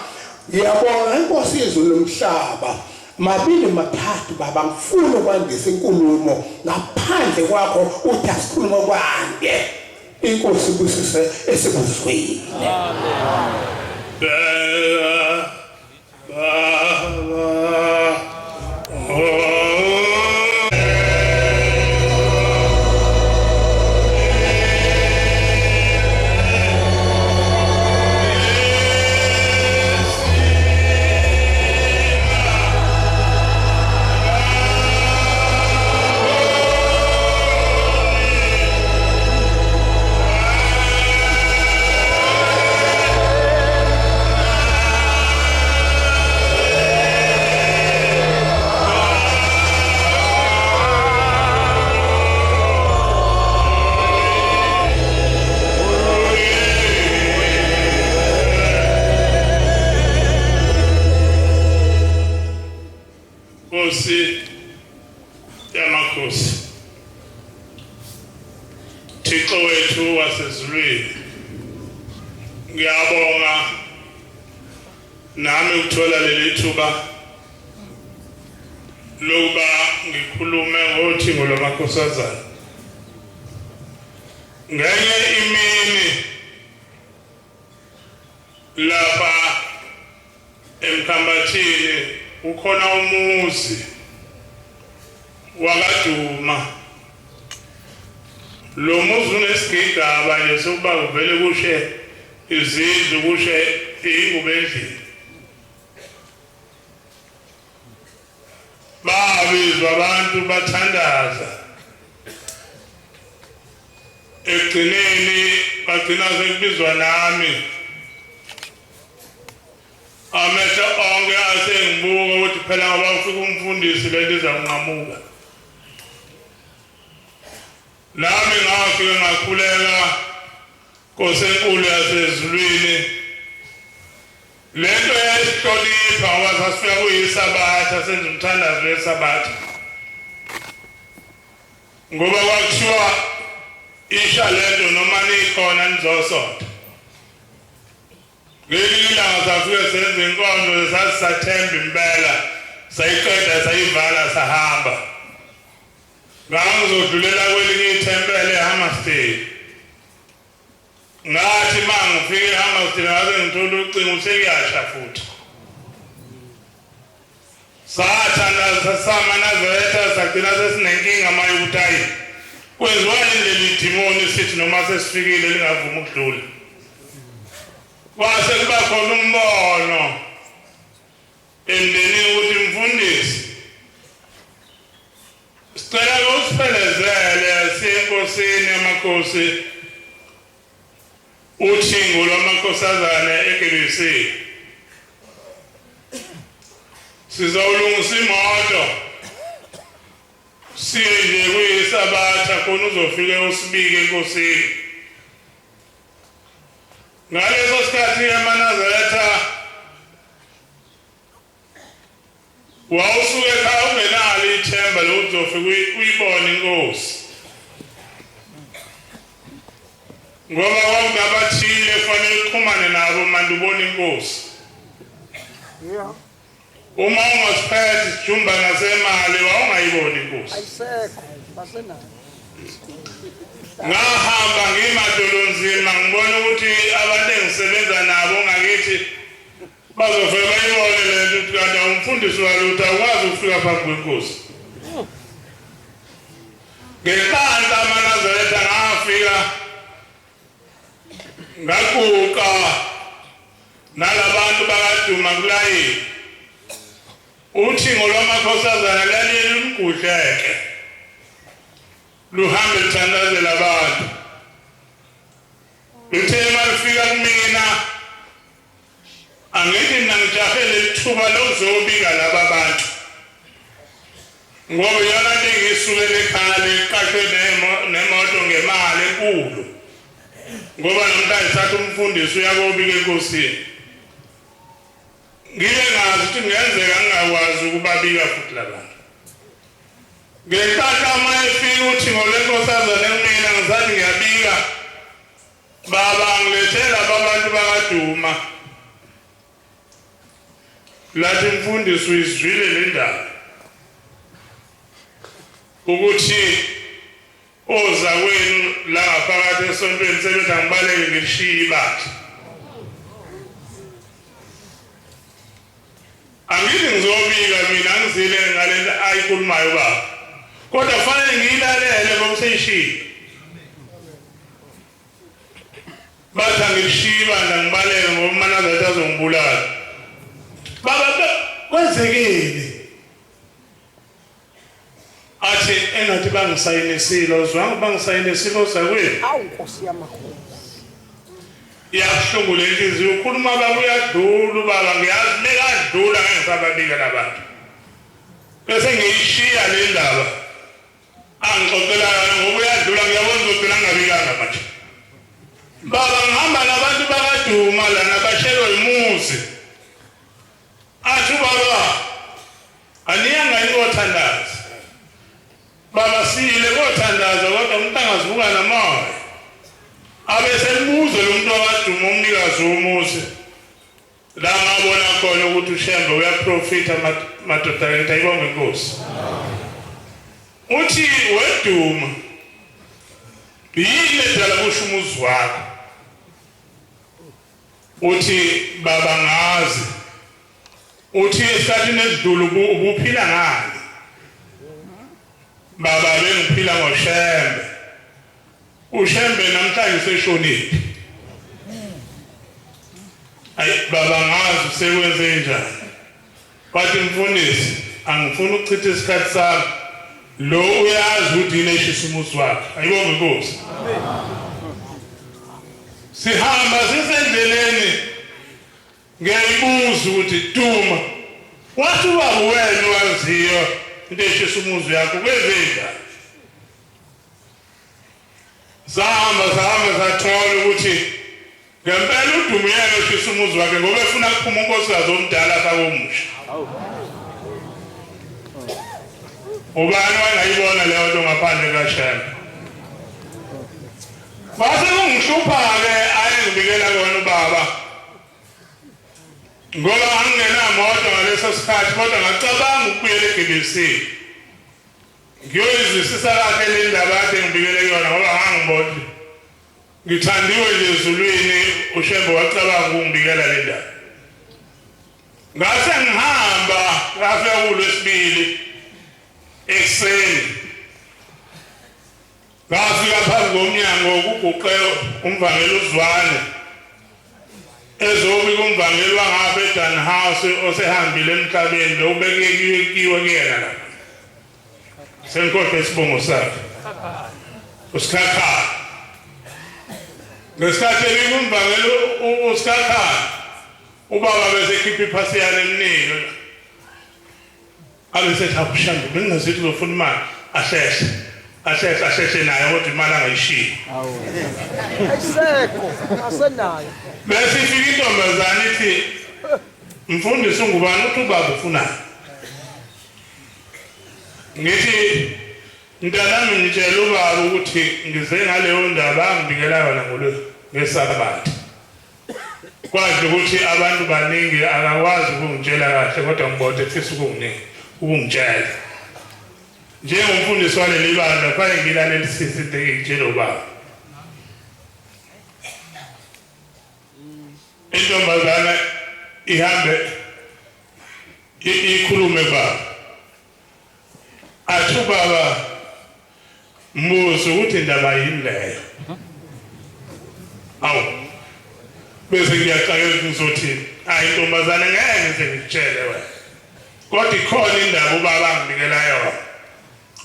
Ngiyabonga inkosi yezulu nomhlaba. Mabili mathathu baba, ngifuna ukwandisa inkulumo ngaphandle kwakho uthi asikhulume kwande. Inkosi ibusise esikuzwile. Amen. Baba, baba, oh. Nkosi yamakhosi, Thixo wethu wasezulwini, ngiyabonga nami ukuthola leli thuba lokuba ngikhulume ngothingo lwamakhosazana. Ngenye imini lapha emkhambathini kukhona umuzi wakaduma lo muzi unesigigaba nje sokuba kuvele kushe izindlu kushe iy'ngubo endlini babizwa abantu bathandaza ekugcineni bagcina sekubizwa nami amehlo onke asengibuka ukuthi phela ngoba ufika umfundisi lento izanqamuka nami ngafike ngakhuleka Nkosi enkulu yasezulwini lento yayisihlonipha ngoba sasifika kuyisabatha senza umthandazo wesabatha ngoba kwakuthiwa isha lento noma nikhona nizosonta ngelinye ilanga safike senza inkonzo sasisathemba impela sayiqeda sayivala sahamba ngangizodlulela kwelinye ithempeli eHammersdale ngathi uma ngifike eHammersdale ngase ngithola ucingo sekuyasha futhi sathandaza sama Nazaretha sagcina sesinenkinga manje ukuthi hayi kwenziwa yini leli dimoni sithi noma sesifikile lingavumi ukudlula kwase kuba khona umbono emndenini ukuthi mfundisi sicela usiphelezele siye enkosini yamakhosi uthingo lwamakhosazane eGBC sizawulungisa imoto siye nje kuyisabatha khona uzofike usibike enkosini ngaleso sikhathi amaNazaretha Wawusuke ekhaya ungenalo ithemba lokuthi uzofika uyibone inkosi. Ngoba kwakunabathile kufanele uxhumane nabo manje ubone inkosi. Yeah. Uma ungasiphethe isijumbana semali wawungayiboni inkosi. Ayisekho, basenayo. Ngahamba ngimadolonzima ngibona ukuthi abantu engisebenza nabo ngakithi Bazofika bayibone le nto ukuthi kanti awumfundisi walutho awukwazi ukufika phambi kwenkosi. Ngenhlanhla amaNazaretha ngafika ngaguqa nalabantu bakaduma kulayini uthingo lwamakhosazana laliye lumgudleke luhambe luthandazela abantu luthe malufika kumina Angithi mina ngijahe leli thuba lokuzobika laba bantu ngoba iyona nto engisukele ekhaya leqashwe nemoto ngemali enkulu ngoba namhlanje sathi umfundisi uyakobika enkosini ngibe ngazi ukuthi kungenzeka ngingakwazi ukubabika futhi labantu ngenhlanhla uma efika uthi ngolenkosazane kumina ngisathi ngiyabika Baba ngilethe laba bantu bakaduma. Lathi mfundisi uyizwile le ndaba. Ukuthi oza kwenu la ngaphakathi esontweni sebethi angibaleke ngilishiye ibandla. Angithi ngizobika mina angizile ngalento ayikhulumayo baba. Kodwa kufanele ngiyilalele ngoba useyishilo. Bathi angilishiyi ibandla ngibaleke ngoba uManazaretha azongibulala. Baba kwenzekeni? Athi engathi bangisayinisile uzwanga bangisayinisile ozakwenu. Awu Nkosi yamakhosi. Iyabuhlungu le nhliziyo ukhuluma baba uyadlula ubaba ngiyazi bekadlula ngeke ngisababika labantu. Bese ngiyishiya le ndaba. Angixoxela yona ngoba uyadlula ngiyabona uzogcina ngingabikanga manje. Baba ngihamba nabantu bakaduma lana bashelwa imuzi. Athi ubaba aniyanga Niyini kothandaza. Baba siyile kothandaza kodwa umuntu angazibuka namoya. Abe selibuze lo muntu wakaduma umnikazi womuzi. La ngabona khona ukuthi uShembe uyaprofitha madoda ngithi ayibonge inkosi. Uthi weduma yini edala kusho umuzi wakho? Uthi baba ngazi. Uthi esikhathini esidlule ubuphila ngani? Baba bengiphila ngoShembe. UShembe namhlanje useshonile. Ayi baba ngazi usekwenze njani. Wathi mfundisi angifuni ukuchitha isikhathi sami. Lo uyazi ukuthi yini eshisa umuzi wakhe. Ayibonge inkosi. Sihamba sisendleleni Ngiyayibuza ukuthi Duma wathi ubaba wena waziyo into eshisa umuzi yakho kwenzenjani? Sahamba sahamba sathola ukuthi ngempela uDuma uyena oshisa umuzi wakhe ngoba efuna kuphuma unkosikazi omdala afake omusha. Ubani wangayibona leyo nto ngaphandle kaShembe? Kwase kungihlupha-ke ayengibikela kona ubaba ngoba angingenamoto ngaleso sikhathi kodwa ngacabanga ukubuyela eGBC ngiyoyizwisisa kahle le ndaba kade ngibikele yona ngoba ngangibona ngithandiwe nje ezulwini uShembe wacabanga ukungibikela le ndaba ngase ngihamba ngafika kulwesibili ekuseni Ngafika phambi komnyango kuguqe umvangeli uZwane ezobika umvangeli wangapha eDan House osehambile emhlabeni lo ubekiwe kuyena lapha sengikhohlwe isibongo sakhe uSikhakhane ngesikhathi ebika umvangeli uSikhakhane ubaba besekhipha iphasiyana emnike Abe sethi akushambe bengingazithi uzofuna imali ahlehle ahlehle ahlehle naye kodwa imali angayishiyi. Ayisekho asenayo. Bese ifika intombazane ithi mfundisi ungubani uthi ubaba ufunani. Ngithi mntanami ngitshela ubaba ukuthi ngize ngaleyo ndaba angibikela yona ngolwe ngesabatha. Kwazi ukuthi abantu baningi akakwazi ukungitshela kahle kodwa ngibona efisa ukunginika ukungitshela. Njengomfundisi waleli bandla kufanele ngilalelisise into engiyitshela ubaba. Intombazana ihambe ikhulume baba. Athi ubaba mbuzo ukuthi indaba yini leyo. Awu. Bese ngiyaxakeka ukuthi ngizothini. Hayi ntombazane ngeke ngize ngikutshele wena. Kodwa ikhona indaba ubaba anginikela yona.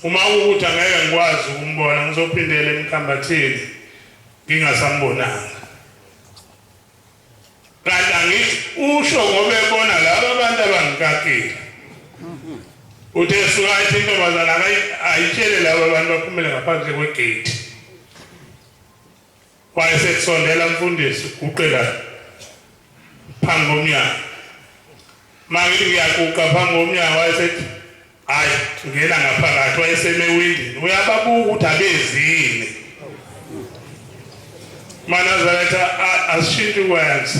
Uma ukuthi angeke ngikwazi ukumbona ngizophindela emkhambathini ngingasambonanga. Kanti angithi usho ngoba ebona laba abantu abangikakile. Uthe suka athi intombazana ayitshele laba abantu baphumele ngaphandle kwegate. Wayesekusondela mfundisi uguqe la phambi komnyango. Mangithi ngiyaguqa phambi komnyango wayesethi hayi ngena ngaphakathi wayeseme ewindini uyababuka ukuthi abezini manazaretha asishintshe ukwenza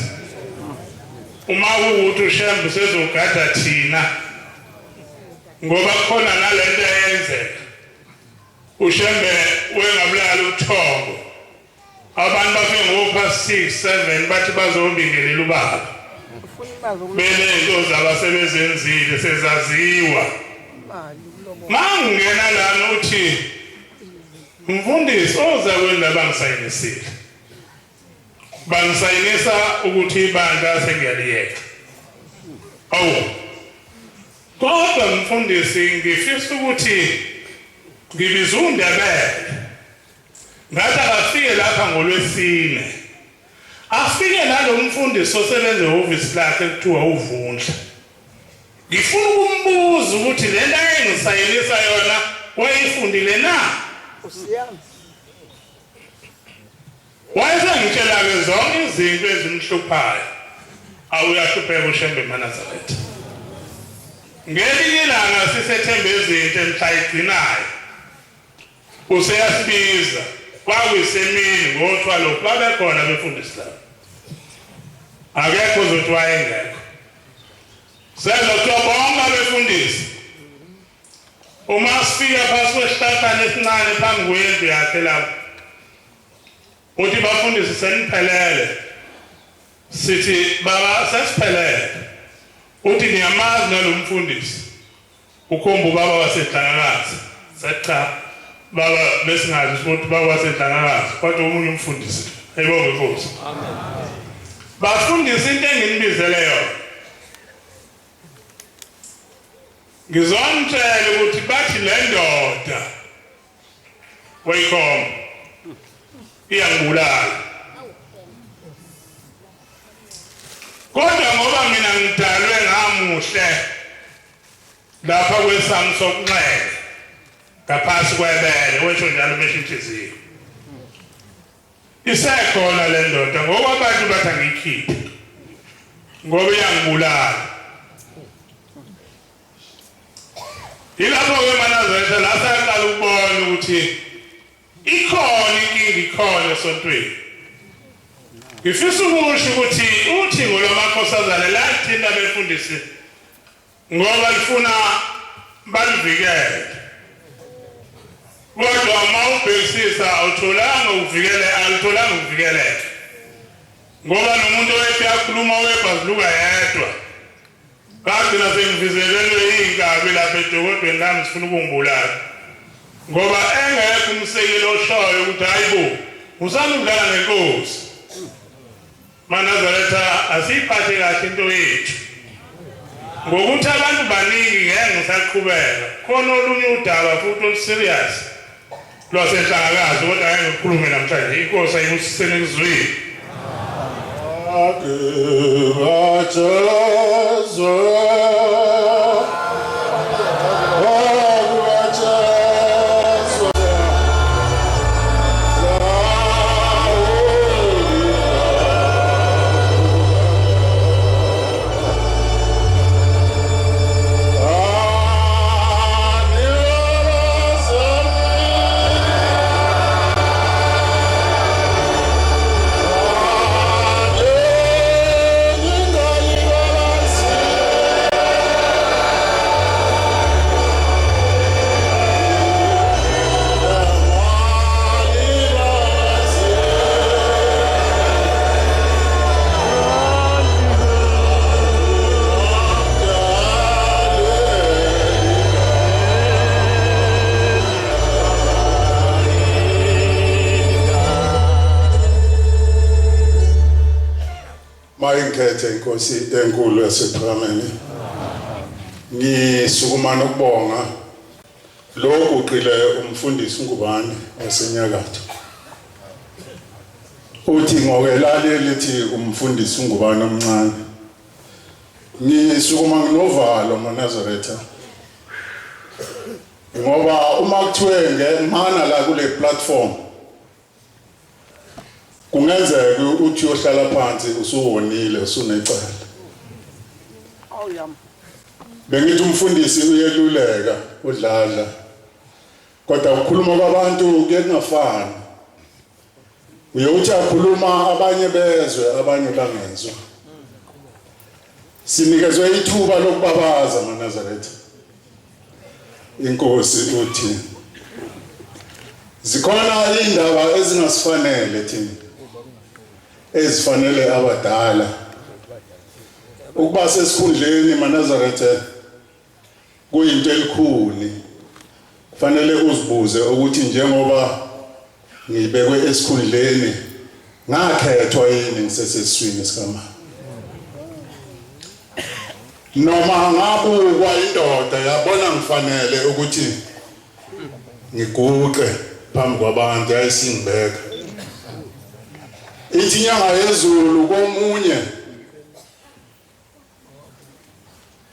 uma kuwukuthi ushembe usezogada thina ngoba kukhona nalento eyenzeka ushembe wengabulala uthongo Abantu bafike ngo-past 6 7 bathi bazobingelela ubaba. Benento zabo sebezenzile sezaziwa. Mangingena lana uthi mfundisi oza kwendaba bangisayinisile. Bangisayinisa ukuthi ibandla sengiyaliyeka. Awu. Kodwa mfundisi ngifisa ukuthi ngibiza uNdebele. Ngathi akafike lapha ngolwesine. Afike nalo mfundisi osebenza ehhovisi lakhe kuthiwa uVundla. Ngifuna ukumbuza ukuthi le nto ayengisayinisa yona wayifundile na? Wayesengitshela-ke zonke izinto ezimhluphayo. Awuyahlupheka uShembe maNazaretha. Ngelinye ilanga sisethe ethembezinhle mhla igcinayo useyasibiza kwakuyisemini ngothwalo babekhona befundisi lapho akekho ozothi wayengekho sezwa kuthiwa bonke abefundisi uma sifika phasi kwesihlahlana esincane phambi kwendlu yakhe lapho uthi bafundisi seniphelele sithi baba sesiphelele uthi niyamazi nalo mfundisi ukhomba ubaba wasedlangakazi sathi cha baba besingazi ukuthi ubaba wasedlangakazi kodwa omunye umfundisi ayibonge inkosi amen bafundisi into enginibizele yona ngizonitshela ukuthi bathi le ndoda wayikhomba iyangibulala kodwa ngoba mina ngidalwe ngamuhle lapha kwesami sokunxele ngaphansi kwebele wesho njalo mesho inhliziyo isekhona le ndoda ngoba abantu bathi angiyikhiphe ngoba iyangibulala Yilapho-ke maNazaretha la saqala ukubona ukuthi ikhona inkinga ikhona esontweni. Ngifisa ukusho ukuthi uthingo lwamakhosazane lathinta abefundisi ngoba lifuna balivikele. Kodwa uma ubhekisisa awutholanga ukuvikele alutholanga ukuvikeleka. Ngoba nomuntu owethi akhuluma webhazuluka yedwa. Ngagcina sengivizelelwe iy'nkabi lapha edokodweni lami zifuna ukungibulala ngoba engekho umsekeli oshoyo ukuthi hayi bo usanda ukudlala ngenkosi manazaretha asiyiphathe kahle into yethu ngokuthi abantu baningi ngeke ngisaqhubeka khona olunye udaba futhi oluserious lwasenhlangakazi kodwa ngeke ngikhulume namhlanje inkosi ayibusisene kuzwile Mayingikhethe inkosi enkulu yasePhakameni. Ngisukuma nokubonga lo uqile umfundisi uNgubane wasenyakatho. Uthi ngokelale lithi umfundisi uNgubane omncane. Ngisukuma nginovalo ngoNazaretha. Ngoba uma kuthiwe ngemana la kule platform kungenzeka uthi uyohlala phansi usuwonile usunecala. Bengithi umfundisi uyeluleka udladla kodwa ukukhuluma kwabantu kuye kungafani. Uyothi akhuluma abanye bezwe abanye bangezwa. Sinikezwe ithuba lokubabaza maNazaretha. Inkosi uthi zikhona indaba ezingasifanele thina ezifanele abadala ukuba sesikhundleni maNazaretha Kuyinto elikhuni. Kufanele uzibuze ukuthi njengoba ngibekwe esikhundleni ngakhethwa yini ngisesesiswini sikamama. Noma ngabukwa indoda yabona ngifanele ukuthi ngiguqe phambi kwabantu yayisingibeka. Ithi inyanga yezulu komunye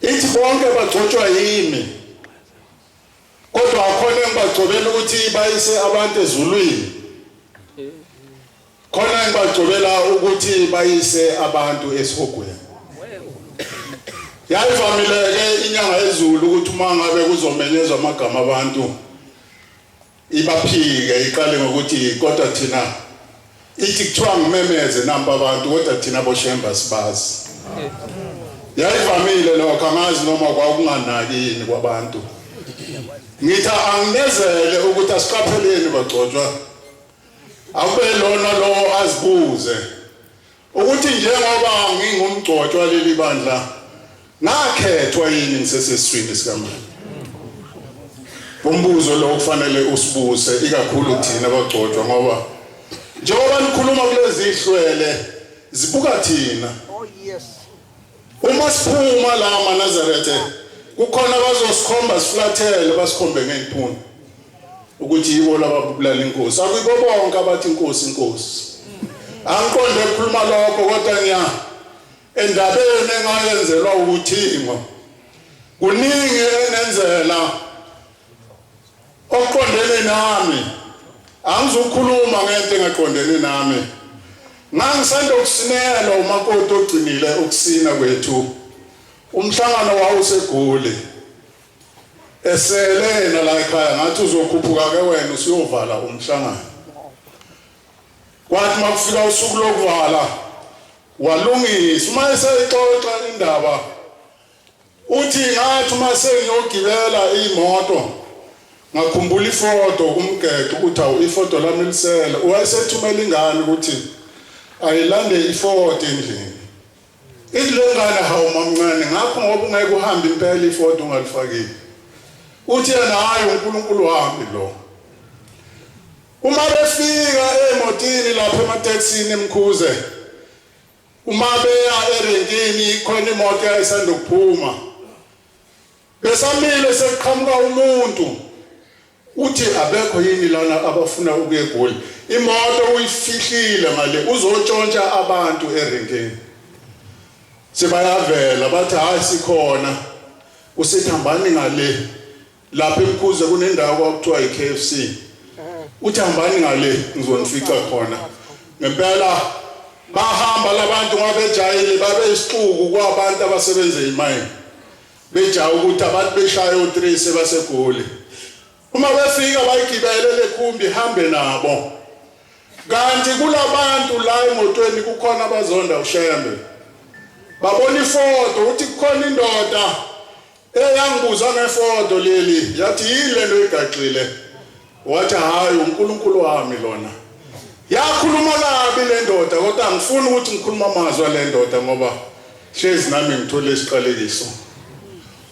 Ithi bonke bagcotshwa yimi. Kodwa akhona engibagcobela ukuthi bayise abantu ezulwini. Khona engibagcobela ukuthi bayise abantu esihogweni. Yayivamile-ke inyanga yezulu ukuthi uma ngabe kuzomenyezwa amagama abantu ibaphike iqale ngokuthi kodwa thina ithi kuthiwa ngimemeze nampa abantu kodwa thina boshemba sibazi. Yayivamile lokho angazi noma kwakunganaki yini kwabantu. Ngithi anginezele ukuthi asiqapheleni bagcotshwa. Akube lona lo azibuze ukuthi njengoba ngingumgcotshwa leli bandla ngakhethwa yini ngisesesiswini sikamama. Umbuzo lo kufanele usibuse ikakhulu thina abagcotshwa ngoba njengoba nikhuluma kulezi ihlwele zibuka thina. Oh yes. Uma siphuma la maNazaretha kukhona abazosikhomba siflathele basikhombe ngey'phunu ukuthi yibo laba babulala inkosi. Akuyibo bonke abathi inkosi inkosi. Angiqonde ukukhuluma lokho kodwa ngiya endabeni engayenzelwa ukuthingo. Kuningi enenzela okuqondene nami. Angizukhuluma ngento engaqondene nami. Ngangisanda ukusinelwa umakoti ogcinile ukusina kwethu. Umhlangano wawuseGoli. Esele yena la ekhaya ngathi uzokhuphuka ke wena usuyovala umhlangano. Kwathi makufika usuku lokuvala walungisa uma eseyixoxa indaba uthi ngathi uma sengiyogibela imoto ngakhumbula ifoto kumgexo ukuthi awu ifoto lami lisele wayesethumela ingane ukuthi ayilande ifoto endlini ithi le ngane hawu mamncane ngakho ngoba ungeke uhambe impela ifoto ungalifakile uthi yena hayi uNkulunkulu wami lo uma befika emotini lapha ematekisini emkhuze Uma beya erenkini khona imoto eyayisanda kuphuma. Besamile sekuqhamuka umuntu uthi abekho yini lana abafuna ukuya eGoli. Imoto uyifihlile ngale uzotshontsha abantu erenkini. Sebayavela bathi hayi sikhona. Usithi hambani ngale. Lapha eMkhuze kunendawo kwakuthiwa i-KFC. Uthi hambani ngale ngizonifica khona. Ngempela bahamba labantu ngoba bejayile babe isixuku kwabantu abasebenza emayini. Bejaha ukuthi abantu beshaya o3 sebaseGoli. Uma befika bayigibele lekhumbi hambe nabo. Kanti kulabantu la emotweni kukhona abazonda uShembe. Babona ifoto uthi kukhona indoda Eyangibuza ngefodo leli yathi yini lento igaxile wathi hayi uNkulunkulu wami lona yakhuluma kabi le ndoda kodwa angifuni ukuthi ngikhuluma amazwi ale ndoda ngoba hlezi nami ngithole isiqalekiso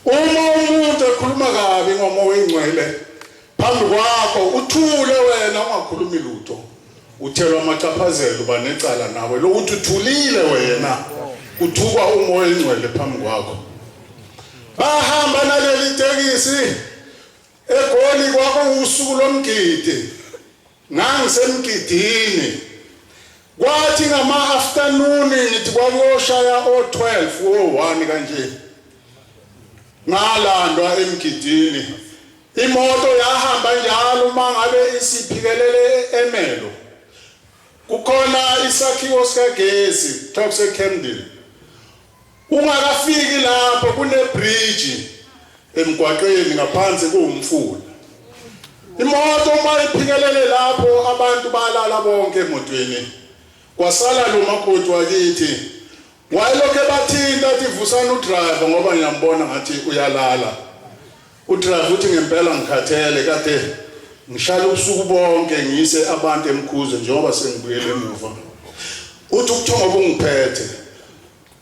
uma umuntu ekhuluma kabi ngomoya oyingcwele phambi kwakho uthule wena ungakhulumi lutho uthelwa amachaphazelo uba necala nawe lokuthi uthulile wena kuthukwa umoya oyingcwele phambi kwakho bahamba naleli tekisi eGoli kwakuwusuku lomgidi ngangisemgidini kwathi ngama afternoon ngithi kwakuyoshaya o12 o1 kanje ngalandwa emgidini Imoto yahamba njalo uma ngabe isiphikelele emelo. Kukhona isakhiwo sikagesi kuthiwa kuseCamden. Ungakafiki lapho kunebridge emgwaqeni ngaphansi kuwumfula. Imoto uma iphikelele lapho abantu balala bonke emotweni. Kwasala lo makoti wakithi wayelokhu ebathinta athi vusani udriver ngoba ngiyambona ngathi uyalala. Udriver uthi ngempela ngikhathele kade ngishaya ubusuku bonke ngiyise abantu emkhuze njengoba sengibuyele emuva. Uthi ubuthongo bungiphethe.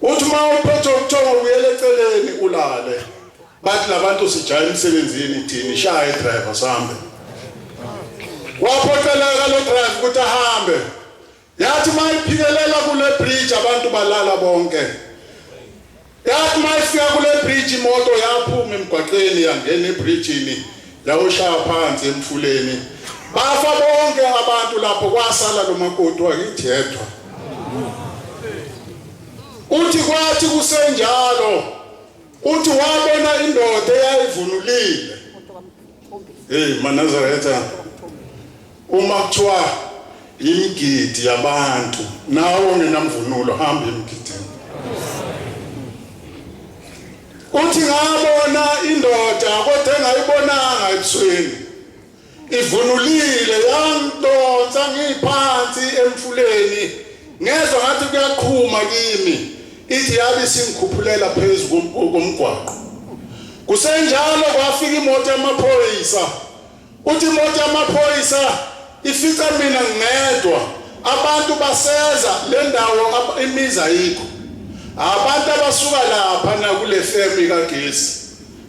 Uthi uma uphethe ubuthongo ubuyele eceleni ulale. Bathi labantu sijaya emsebenzini thini shaya driver sambe. Waphoqeleka lo driver ukuthi ahambe. Yathi mayiphikelela kule bridge abantu balala bonke. Yathi mayifika kule bridge imoto yaphuma emgwaqeni yangena ebridgeini yayoshaya phansi emfuleni. Bafa bonke abantu lapho kwasala lo makoti wakithi yedwa. Uthi kwathi kusenjalo uthi wabona indoda eyayivunulile. Hey maNazaretha uma kuthiwa imigidi yabantu nawe ungenamvunulo hamba emgidini. Uthi ngabona indoda kodwa engayibonanga ebusweni. Ivunulile yangidonsa ngiphansi emfuleni. Ngezwa ngathi kuyaqhuma kimi. Ithi yabe isingkhuphulela phezu komgwaqo. Kusenjalo kwafika imoto yamaphoyisa. Uthi imoto yamaphoyisa ifica mina ngedwa. Abantu baseza le ndawo imizi ayikho. Abantu abasuka lapha na kule femi kagesi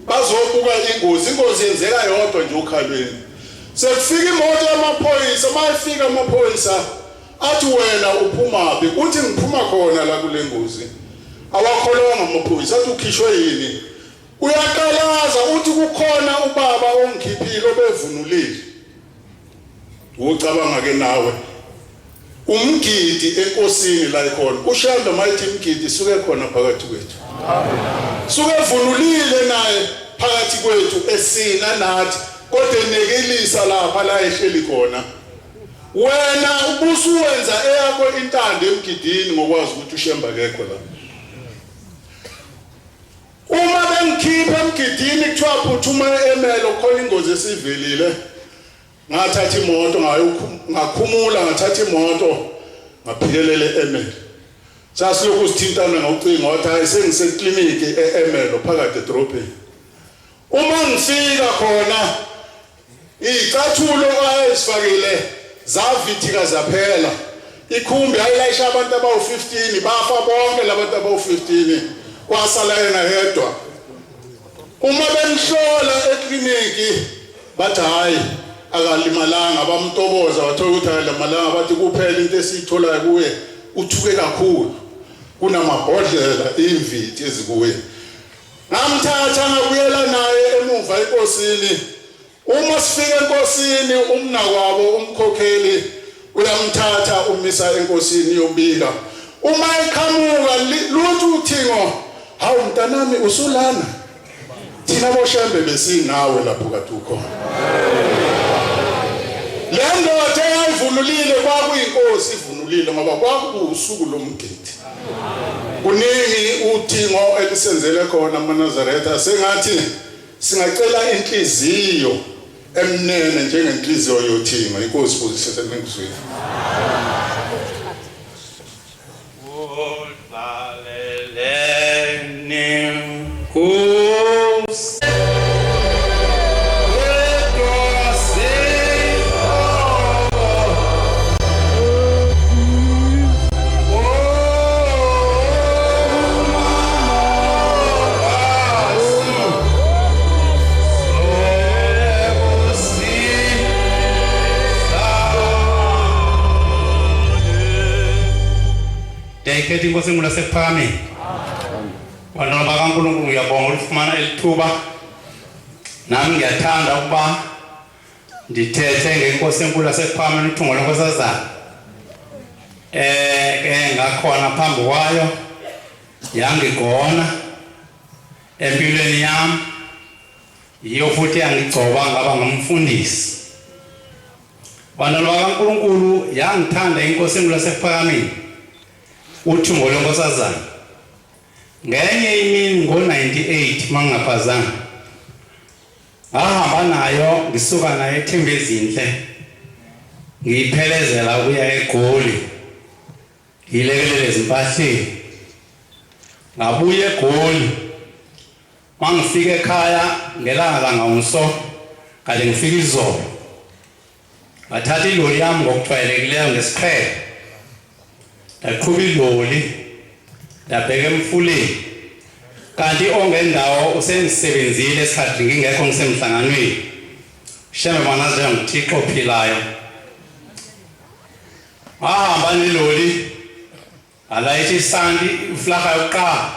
bazobuka ingozi. Ingozi yenzeka yodwa nje okhalweni. Sekufika imoto yamaphoyisa, mayifika amaphoyisa athi wena uphumaphi? Uthi ngiphuma khona la kule ngozi. Awakholwanga amaphoyisa athi ukhishwe yini? Uyaqalaza uthi kukhona ubaba ongikhiphile obevunulile. Ucabanga ke nawe umgidi enkosini la ikhona uShembe mayithi imgidi suke khona phakathi kwethu suke evunulile naye phakathi kwethu esina nathi kodwa enekelisa lapha la ehleli khona wena ubusuwenza eyakho intando emgidini ngokwazi ukuthi uShembe akekho la Uma bengikhipha emgidini kuthiwa phuthuma emelo khona ingozi esivelile. Ngathatha imoto ngakhumula ngathatha imoto ngaphikelela e-Emelo. Sasilokhu sithintana ngocingo wathi hayi sengisekliniki e-Emelo phakathi edrobheni. Uma ngifika khona Iy'cathulo ayezifakile zavithika zaphela. Ikhumbi ayilayisha abantu abawu-15 bafa bonke labantu abawu-15 kwasala yena yedwa. Uma bemhlola ekliniki bathi hhayi akalimalanga bamtoboza bathola ukuthi akalimalanga bathi kuphela into esiyitholayo kuye uthuke kakhulu kunamabhodlela imvithi ezikuye Ngamthatha ngabuyela naye emuva enkosini. Uma sifika enkosini umnakwabo umkhokheli uyamthatha umisa enkosini yobika. Uma eqhamuka lutho uthingo, hawu mntanami usulana. Thina boshembe besinawe lapho kade ukhona. Le ndoda eyayivunulile kwakuyinkosi ivunulile ngoba kwakuwusuku lomgidi. Kuningi uthingo elisenzele khona amaNazaretha sengathi singacela inhliziyo emnene njengenhliziyo yothingo inkosi buzisise ningizwile. Ndiyayikhetha inkosi enkulu yasekuphakameni. Bantwana bakaNkulunkulu ngiyabonga ulifumana elithuba. Nami ngiyathanda ukuba ndithethe ngenkosi enkulu yasekuphakameni uthungo lwenkosazana. Eh ke ngakhona phambi kwayo yangigona empilweni yami yiyo futhi yangigcoba ngaba ngumfundisi. Bantwana bakaNkulunkulu yangithanda inkosi enkulu yasekuphakameni uthungo lwenkosazana. Ngenye imini ngo-98 mangingaphazanga ngahamba nayo ngisuka nayo eThembezinhle ngiyiphelezela ukuya eGoli ngiyilekelele ezimpahleni ngabuya eGoli mangifika ekhaya ngelanga langomso kade ngifika izolo Ngathatha iloli yami ngokujwayelekileyo ngesiqhelo. Ndaqhuba iloli ndabheka emfuleni. Kanti ongendawo usengisebenzile esikhathi ngingekho ngisemhlanganweni. Shembe manazi nguThixo ophilayo. Ngahamba neloli ngalayisha isanti iflaha yokuqala.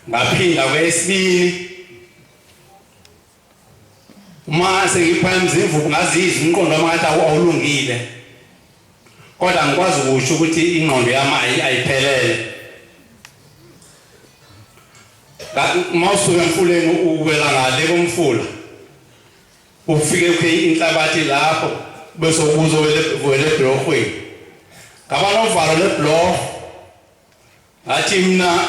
Ngaphinda kweyesibini. Uma sengipha imzimvubu ngazizwa umqondo wami ngathi awulungile. Kodwa angikwazi ukusho ukuthi ingqondo yami ayiphelele. Uma usuka emfuleni uwela ngale komfula ufike ukhe inhlabathi lapho bese ubuza wele ebhulohweni. Ngaba novalo lebhuloho. Ngathi mina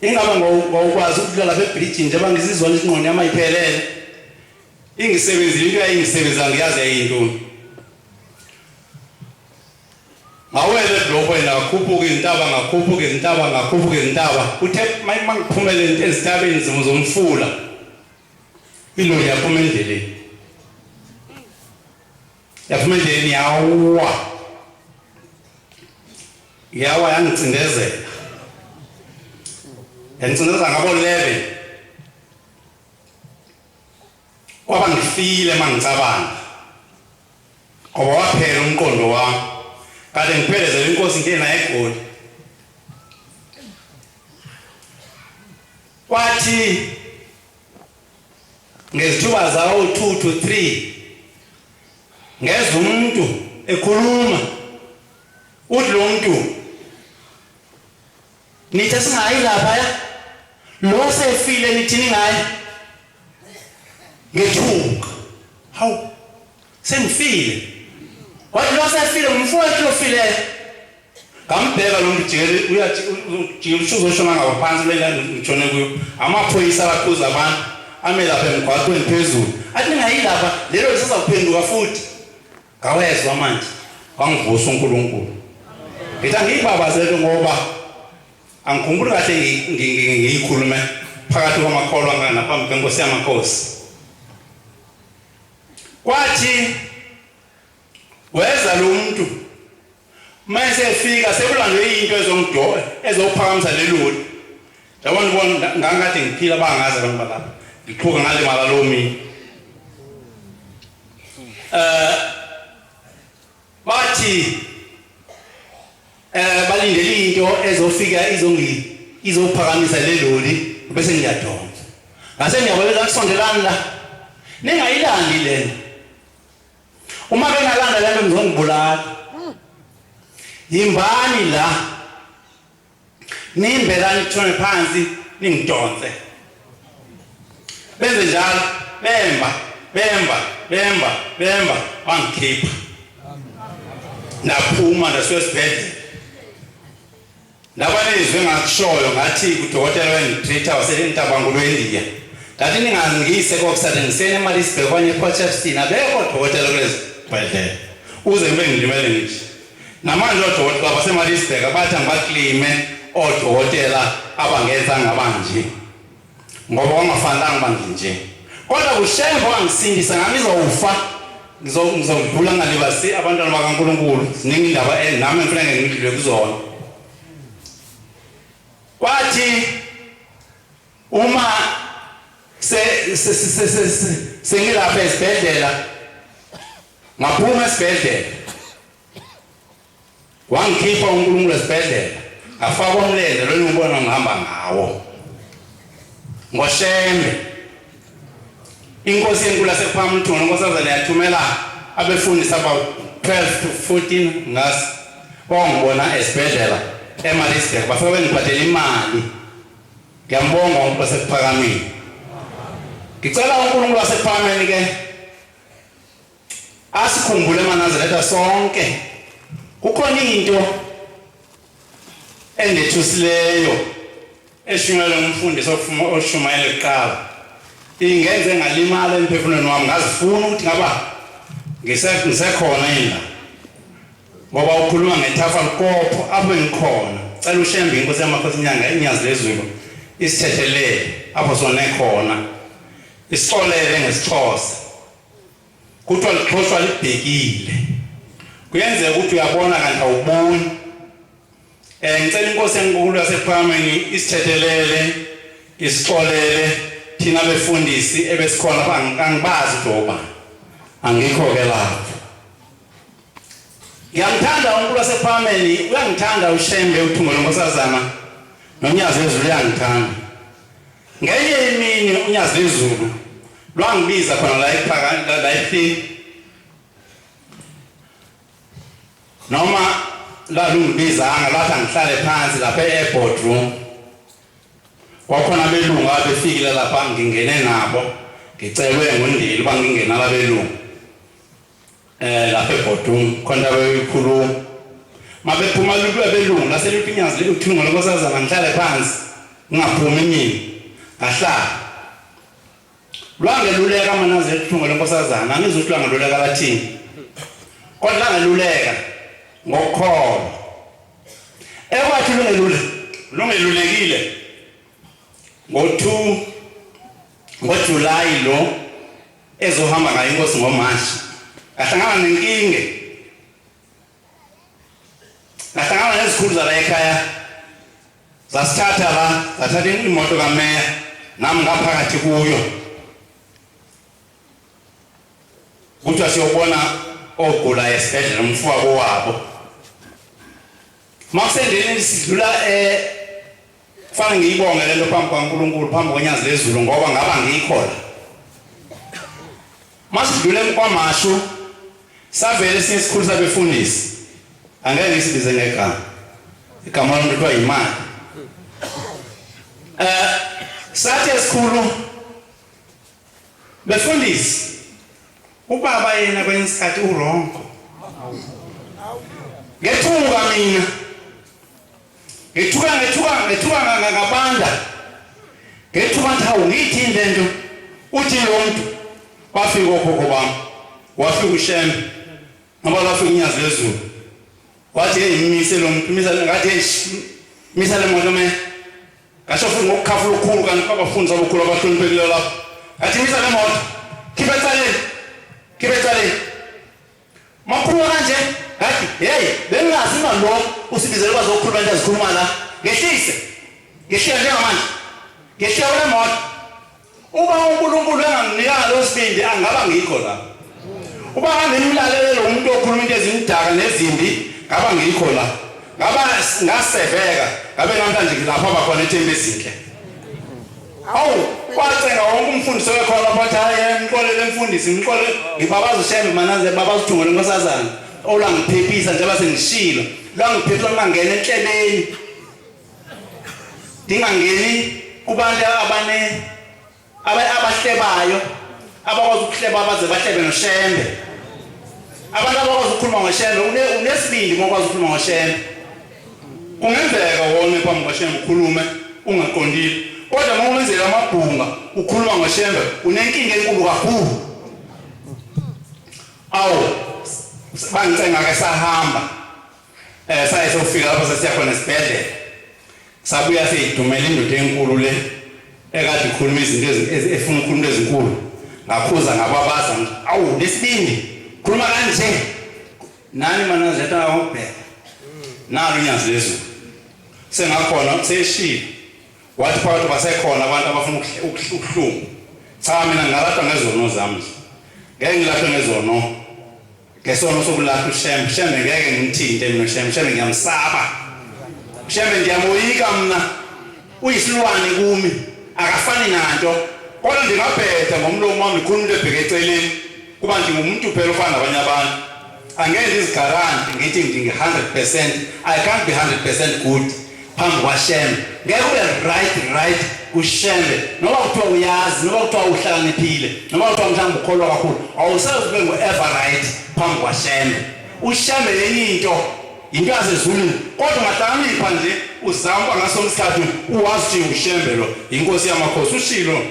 Ingabe ngawukwazi ukudlula lapha ebridgini njengoba ngizizwa nje ingqondo yami ayiphelele. Ingisebenzile into yayingisebenza ngiyazi yayintoni. Ngawela ebhlokweni ngakhuphuka izintaba ngakhuphuka izintaba ngakhuphuka izintaba. Uthe mangiphumele ezintabeni zomfula iloli yaphuma endleleni. Yaphuma endleleni yawa. Yawa yangicindezela. Yangicindezela ngabo 11. Kwaba ngifile mangicabanga. Ngoba waphela umqondo wami. Kade ngiphelezela inkosi ngike naye eGoli. Kwathi ngezithuba zawo 2 to 3 ngezwa umuntu ekhuluma uthi lo muntu nithi singayi lapha ya lo sefile nithini ngaye ngethuka hawu sengifile wathi lo sefile ngumfowethu lofileyo ngambheka lo muntu jikele uyajikela uzoshona ngaphansi lela ngitshone kuyo amaphoyisa abakhuza abantu ame lapha emgwaqweni phezulu athi ningayi lapha lelo lisazakuphenduka futhi ngawezwa manje wangivusa uNkulunkulu ngithi angiyibabazele ngoba angikhumbuli kahle ngiyikhulume phakathi kwamakholwa ngaphambi kwenkosi yamakhosi kwathi weza lo muntu Mase efika sekulandwe into ezongido ezophakamisa leloli. Yabona ubona ngangikade ngiphila bangazi abantu balapha. Ngiqhuka ngalimala lo mina. Eh bathi eh balindele into ezofika izongi izophakamisa leloli bese ngiyadonsa. Ngase ngiyababeza kusondelani la. Ningayilandi lena. Uma bengalanda lento ngizongibulala. Yimbani la. Nimbe la nithone phansi ningidonse. Benze njalo bemba bemba bemba bemba bangikhipha. Naphuma ndasuka esibhedlela. Ndabanezwi engakushoyo ngathi kudokotela wengitreat-a waseNtabankulu eNdiya. Ngathi ningangiyise kokusathe ngisene eMaritzburg okanye ePort Shepstone abekho odokotela kulezi bhedlela. Uze ngibe ngilimele ngithi. Namanje odokotela baseMaritzburg bathi angibaklime odokotela abangenza ngabanje. Ngoba kwangafanelanga uba nginje. Kodwa kuShembe wangisindisa ngangizowufa ngizogula ngalibasi abantwana bakaNkulunkulu ziningi indaba eh, nami ngifanele ngidlule kuzona kwathi uma se sengilapha esibhedlela ngaphuma esibhedlela Wangikhipha uNkulunkulu esibhedlela ngafaka umlenze lona ubona ngihamba ngawo. Ngoshembe inkosi enkulu yasePhamthungo inkosazana yathumela abefundisi about 12 to 14 ngasi bangibona esibhedlela eMaritzburg bafike bengiphathela imali. Ngiyambonga uNkulunkulu wasekuphakameni. Ngicela uNkulunkulu wasekuphakameni ke Asikhumbule amaNazaretha sonke. Kukhona into endethusileyo eshunyayelwe ngumfundisi oshumayele kuqala. Ingenze ngalimala emphefumulweni wami ngazifuna ukuthi ngaba ngisekhona yini la. Ngoba ukhuluma ngethafa likopho apho engikhona. Cela uShembe inkosi yamakhosi inyanga inyazi lezulu isithethelele apho sone khona. Isixolele ngesiXhosa. Kuthiwa lixhoshwa libhekile. Kuyenzeka ukuthi uyabona kanti awuboni. Eh ngicela inkosi enkulu yasePhakameni isithethelele, isixolele thina befundisi ebesikhona angibazi ukuthi obani. Angikho ke lapho. Ngiyamthanda uNkulunkulu wasePhakameni, uyangithanda uShembe uThungo loNkosazana noNyazi lwezulu uyangithanda. Ngenye imini uNyazi lwezulu lwangibiza khona la ephaka la ehlini noma lalungibizanga lathi angihlale phansi lapha e-boardroom kwakhona abelungu abefikile lapha ngingene nabo ngicelwe ngundili uba ngingena labelungu eh lapha eboardroom khona abeyikhuluma mabephuma lulu abelungu lase lithi inyazi uthungo lonkosazana ngihlale phansi. Ngingaphumi mina. Ngahlala. Lwangeluleka amanazi ethungo lenkosazana, angizwa ukuthi lwangeluleka lathini. Kodwa lwangeluleka ngokukholwa. Ekwathi lungelule, lungelulekile ngo-2 ngoJuly lo ezohamba ngayo inkosi ngoMashi. Ngahlangana nenkinga. Ngahlangana nezikhulu zala ekhaya. Zasithatha la, zathatha imoto kameya nami ngaphakathi kuyo. Kuthiwa siyobona ogula esibhedlela umfowabo wabo. Makusendleleni sidlula eh kufanele ngiyibonge lento phambi kwaNkulunkulu phambi konyazi lezulu ngoba ngaba ngikho la. Masidlule kwaMashu savele esinye isikhulu sabefundisi angeke ngisibize ngegama igama lomuntu kuthiwa yimali eh sathi esikhulu befundisi ubaba yena kwenye isikhathi urongo ngethuka mina ngethuka ngethuka ngethuka ngabanda ngethuka ngathi hawu ngiyithini le nto uthi lo muntu bafika okhokho bami wafika ushembe ngoba lwafika unyazi lwezulu wathi hey mmise lo muntu misa ngathi hey misa le moto me ngasho futhi ngokukhafula okukhulu kanti kwabafundi abakhulu abahloniphekile lapho ngathi misa le moto khipha ecaleni khipha ecaleni Makhuluma kanje ngathi hey bengingazi uma lo usibizele bazokhuluma into azikhuluma la ngehlise ngehlika njengamanje ngehlika kule moto uma uNkulunkulu enganginikanga lo sibindi angaba ngikho la uba ngangimlalele lo muntu okhuluma into ezimdaka nezimbi ngaba ngikho la ngaba ngaseveka ngabe namhlanje ngilapha bakhona ethemba ezinhle Awu kwacenga wonke umfundisi owekhona lapho athi hayi eh, mxolele mfundisi mxolele ngibabaza ushembe manaze babaza uthungo lenkosazana olwangiphephisa njengoba sengishilo lwangiphephisa ngingangena enhlebeni ngingangeni kubantu abane abahlebayo abakwazi ukuhleba baze bahlebe noshembe abantu abakwazi ukukhuluma ngoshembe unesibindi uma ukwazi ukukhuluma ngoshembe Kungenzeka wone phambi kwaShembe ukhulume ungaqondile, kodwa uma umenzela amabhunga ukhuluma ngoShembe unenkinga enkulu kakhulu. Awu bangicenga ke sahamba eh saye sofika lapho sesiya khona esibhedlela sabuya seyidumela indoda enkulu le ekade ikhuluma izinto efuna ukukhuluma ezinkulu ngakhuza ngababaza awu lesibindi khuluma kanje Nani manazetha awubheka. Nalo unyazi lezulu. Sengakhona seshilo. Wathi phakathi basekhona abantu abafuna ukuhlungu. Cha mina ngalahlwa ngezono zami nje. Ngeke ngilahlwe ngezono. Ngesono sokulahla uShembe. Shembe ngeke ngimthinte mina uShembe. Shembe ngiyamsaba. Shembe ngiyamoyika mina. Uyisilwane kumi. Akafani nanto. Kodwa ndingabheda ngomlomo wami ngikhuluma into ebheke eceleni. Kuba ndingumuntu phela ofana nabanye abantu. Angeke ndizigaranti ngithi ndingi-100%. I can't be 100% good phambi kwaShembe. Ngeke ube right right kuShembe. Noma kuthiwa uyazi, noma kuthiwa uhlakaniphile, noma kuthiwa mhlawumbe ukholwa kakhulu, awusoze ube ngu-ever right phambi kwaShembe. UShembe yenye into into yasezulwini kodwa ungahlakanipha nje uzama uba ngaso isikhathi uwazi ukuthi uShembe lo inkosi yamakhosi ushilo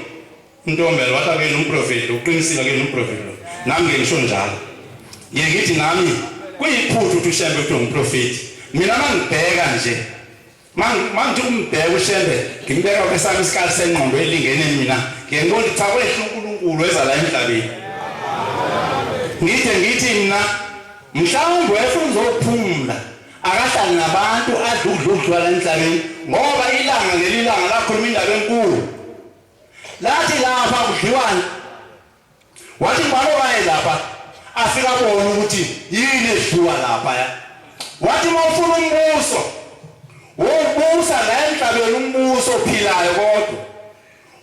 Ntombela wathi akuyena umprofeti uqinisile akuyena umprofeti lo nami ke ngisho njalo ngiye ngithi nami kuyiphutha ukuthi uShembe kuthiwe ngumprofeti mina mangibheka nje mangithi umbheka uShembe ngimbeka kwesami isikali sengqondo elingene mina ngiye ngibona cha kwehla uNkulunkulu eza la emhlabeni ngithe ngithi mina mhlawumbe wayefuna uzophumula akahlali nabantu adle ukudla ukudlula la emhlabeni ngoba ilanga ngelilanga lakhuluma indaba enkulu Lathi lapha kudliwani? Wathi ngibalo baye lapha afika abone ukuthi yini edliwa lapha ya. Wathi uma ufuna umbuso wobusa la emhlabeni umbuso ophilayo kodwa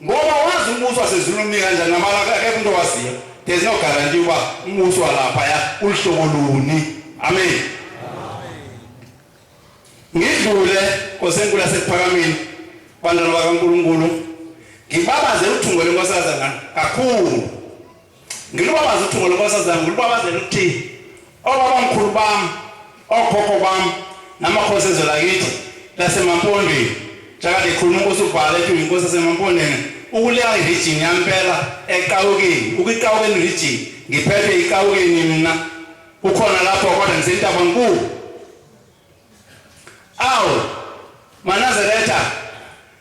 ngoba wazi umbuso wasezulwini umnika kanjani namala akekho umuntu owaziyo there's no guarantee uba umbuso walapha ya uluhlobo luni amen Ngidlule Nkosi enkulu yasekuphakameni bantwana bakaNkulunkulu ngibabaze uthungo lenkosazana kakhulu ngilubabaze uthungo lenkosazana ngilubabazela ukuthi obabamkhulu bami okhokho bami namakhosi ezwe lakithi lasemampondweni Jakade khuluma inkosi ubhala ethi uyinkosi yaseMampondeni ukuleya region yampela eQawukeni ukwiQawukeni region ngiphethe iQawukeni mina kukhona lapho kodwa ngisentabankulu awu manazaretha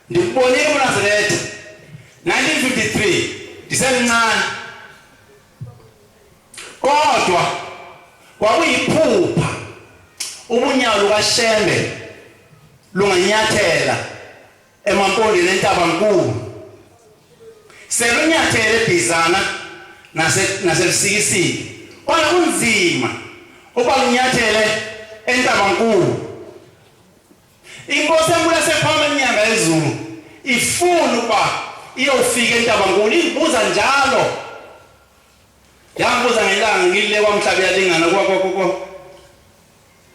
ndikubonile uNazaretha 1953 ndisemncane kodwa kwakuyiphupha ubunyawo lukaShembe lunganyathela emampondweni entabankulu selunyathele ebhizana naselusikisiki kodwa kunzima ukuba lunyathele entabankulu Inkosi enkulu yasephama inyanga yezulu ifuna ukuba iyofika entabankulu ingibuza njalo. Yangibuza ngelanga ngile kwamhlaba yalingana kwa kwa kwa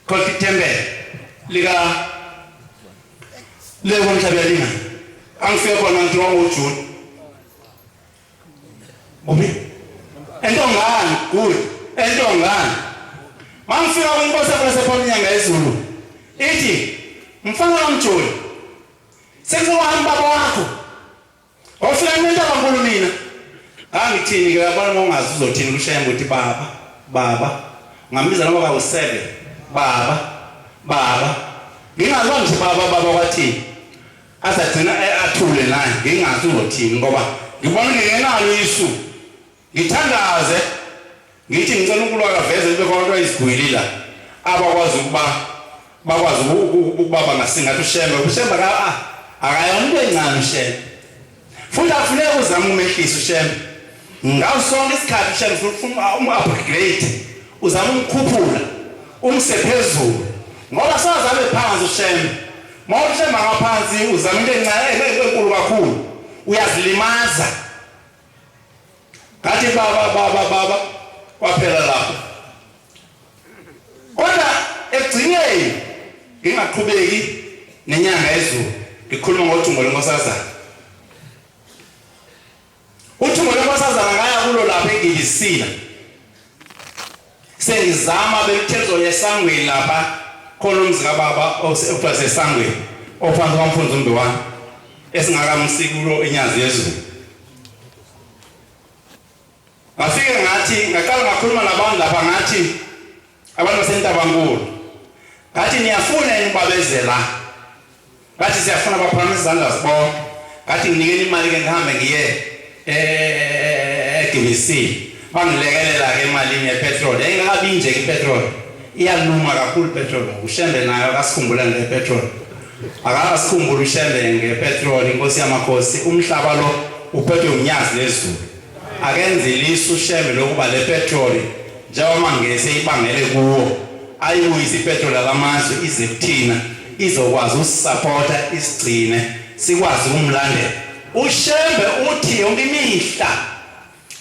khothi ithembele lika le kwamhlaba yalingana. Angifike khona ngithi wangoJune. Kuphi? Entongane, good. Entongane. Mangifika kwinkosi yasephona inyanga yezulu. Ithi mfana kamjoli. Sekuzohamba baba wakho. Wafika nento kankulu mina. Angithini ke yabona uma ungazi uzothini kushaya ukuthi baba, baba. Ngambiza noma kawu7. Baba, baba. Ngingazi nje baba baba kwathini. Azagcina eh, athule naye ngingazi uzothini ngoba ngibona ngingenalo isu. Ngithandaze ngithi ngicela uNkulunkulu akaveze kube khona abantu ayizigwili la abakwazi ukuba bakwazi ukuba bangasingatha uShembe. UShembe ah, akayona into encane uShembe. Futhi akufuneki uzame umehlisa uShembe. Ngaso sonke isikhathi uShembe ufuna um-upgrade, uzama umkhuphula, umse phezulu. Ngoba soze abe phansi uShembe. Uma uShembe ngaphansi uzama into encane enkulu kakhulu, uyazilimaza. Ngathi baba baba baba kwaphela lapho. Kodwa ekugcineni ngingaqhubeki nenyanga yezulu ngikhuluma ngothungo lwenkosazana. Uthungo lwenkosazana ngaya kulo lapha eGibisila. Sengizama belithe esangweni lapha khona umzi kababa okuthiwa sesangweni ophansi kwamfunzi umbiwani esingakamsiki kulo inyazi yezulu. Ngafike ngathi ngaqala ngakhuluma nabantu lapha ngathi abantu baseNtabankulu ngathi niyafuna yini ukuba beze la ngathi siyafuna baphakamisa izandla zibonke ngathi nginikeni imali ke ngihambe ngiye eGBC bangilekelela ke emalini yepetrol yayingakabi nje ke ipetrol iyaluma kakhulu ipetrol ushembe nayo akasikhumbula ngepetrol Akasikhumbula uShembe ngepetroli inkosi yamakhosi umhlaba lo uphethwe unyazi lezulu. Akenze ilisu uShembe lokuba le petroli njengoba ngese ibangele kuwo ayibuyise ipetroli yalamazwe ize kuthina izokwazi usisapota isigcine sikwazi ukumlandela. UShembe uthi yonke imihla